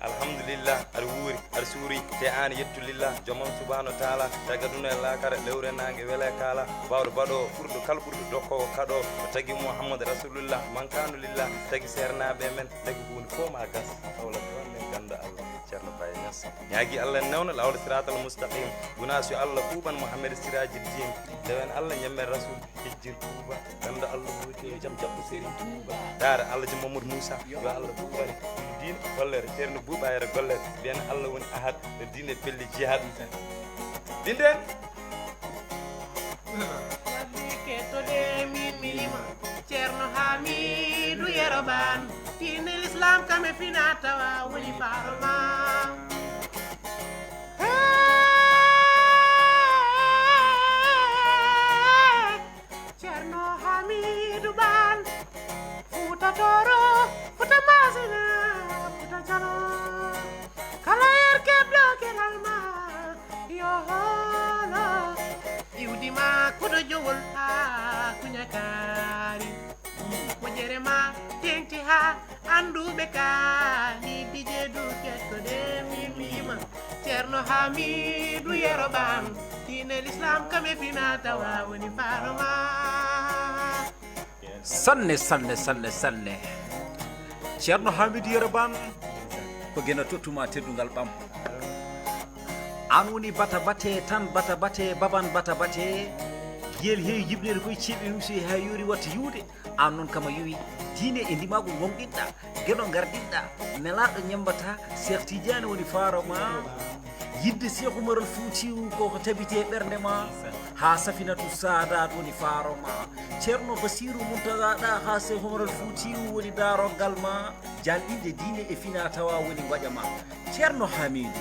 Alhamdulillah, aɗa wuuri, aɗa suuri, te aan yettu lillah, joomam subhanahu wa taala, tagaduna e laakara, lewre naange wele kaala, baawɗo baɗo, ɓurɗo kala ɓurɗo, dokkoowo kaɗo, o tagi Muhammad Rasulullah, mankano lillah, tagi seernaaɓe men, tagi huunde fof ma gas, hawla ɗon men ganda Allah, Ceerno Baye Niass. Ñaagi Allah newna laawol siratal mustaqim, gunaas yo Allah ɓuuɓan Muhammad Siraji Din, ndewen Allah ñemmen Rasul. Hijjir Touba, ganda Allah wuti yo jam jaɓɓo Serigne Touba. Daara Alhaji Mamadou Moussa, yo Allah ɓuuɓare. Diine gollere, Ceerno Buuba Yero gollere. Mbiyen Allah woni ahad, no diine pelli jihad. Binden. Wadde kettode min mi yima, Ceerno Hamidu Yero Ban. Diine l'islam kam e fina tawa woni farma. Ceerno Hamidu Ban, Fuuta Tooro, Fuuta Maasina, Fuuta Jalon. Kala heen keɓɗo geɗal ma yo hoolo. Iwdi ma koɗo jowol haa kuña kaari. Moƴƴere ma teŋti haa annduɓe kaani. Dije du kettode min mi yima Ceerno Hamidu Yero Ban. Diine l'islam kam e fina tawa woni farma. Sanne, sanne, sanne, sanne. Ceerno Hamidu Yero Ban, ko geno tottuma teddungal ɓam. Aan woni bata bate tan, bata bate, baban bata bate. Gel heewi jibneede koye ceeɓe musi ha yoori watta yuwde. Aan noon kam a yowi diine e ndimaagu gonɗinɗa, geno ngarɗinɗa, nelaaɗo ñemmbata, Seex Tijaani woni faaro ma. Yidde Seex Umar al Fuutiyu ko ko tabiti e ɓernde ma, haa Safinatu Saadaat woni faaro ma. Ceerno Basiiru Muntaga Ɗaaha Seex Umar al Fuutiyu woni daaroggal ma. Jaalɗinde diine e fina tawa woni ngoƴa ma. Ceerno Hamiidu,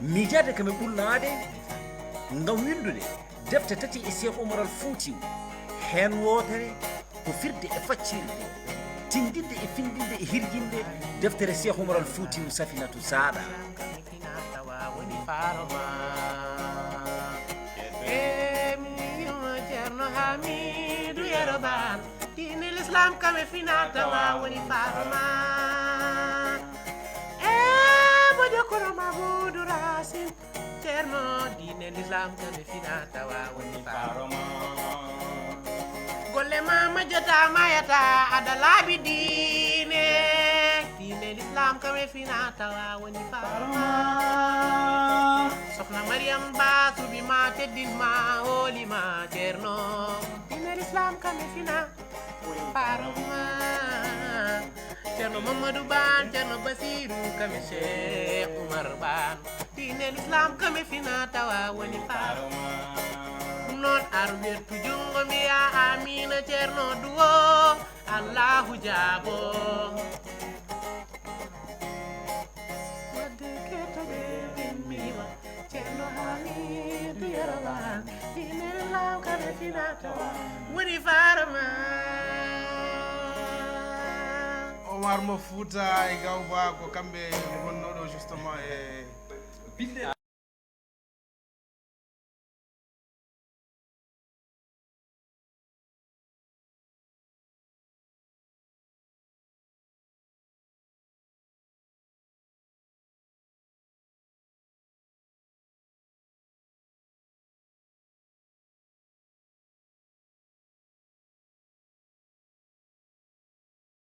miijaade kam e ɓulnaade ngam winndude defte tati e Seex Umar al Fuutiyu, heen wootere ko firde e faccirde, tinndinde e finndinde e hirjinde deftere Seex Umar al Fuutiyu Safinatu Saada. Ceerno Hamiidu Yero Ban, diine l'islam kam e fina tawa woni faaro ma. E moƴƴo kono Mamuudu Raasin. Ceerno, diine l'islam kam e fina tawa woni faaro ma. Golle ma majjata mayata, aɗa laabi diine. Diine l'islam kam e fina tawa woni faaro ma. Soxna Mariam Ba suɓi ma, teddin ma, hooli ma, Ceerno. Diine Lislaam kam e fina, parma. Ceerno Mamadou Ban, Ceerno Basiru kam e Cheikh Oumar Ban. Diine Lislaam kam e fina, tawa woni parma. Ɗum noon, ar wertu junngo, mbiya amiina, Ceerno duwo, Allahu jaabo. Wadde kettoɗe ɓimmiima, Ceerno Hamidu Yero Ban, diine Lislaam kam e fina, tawa woni parma. Omar Mo Fouta e Gawba, ko kamɓe ngonnooɗo justement e binde.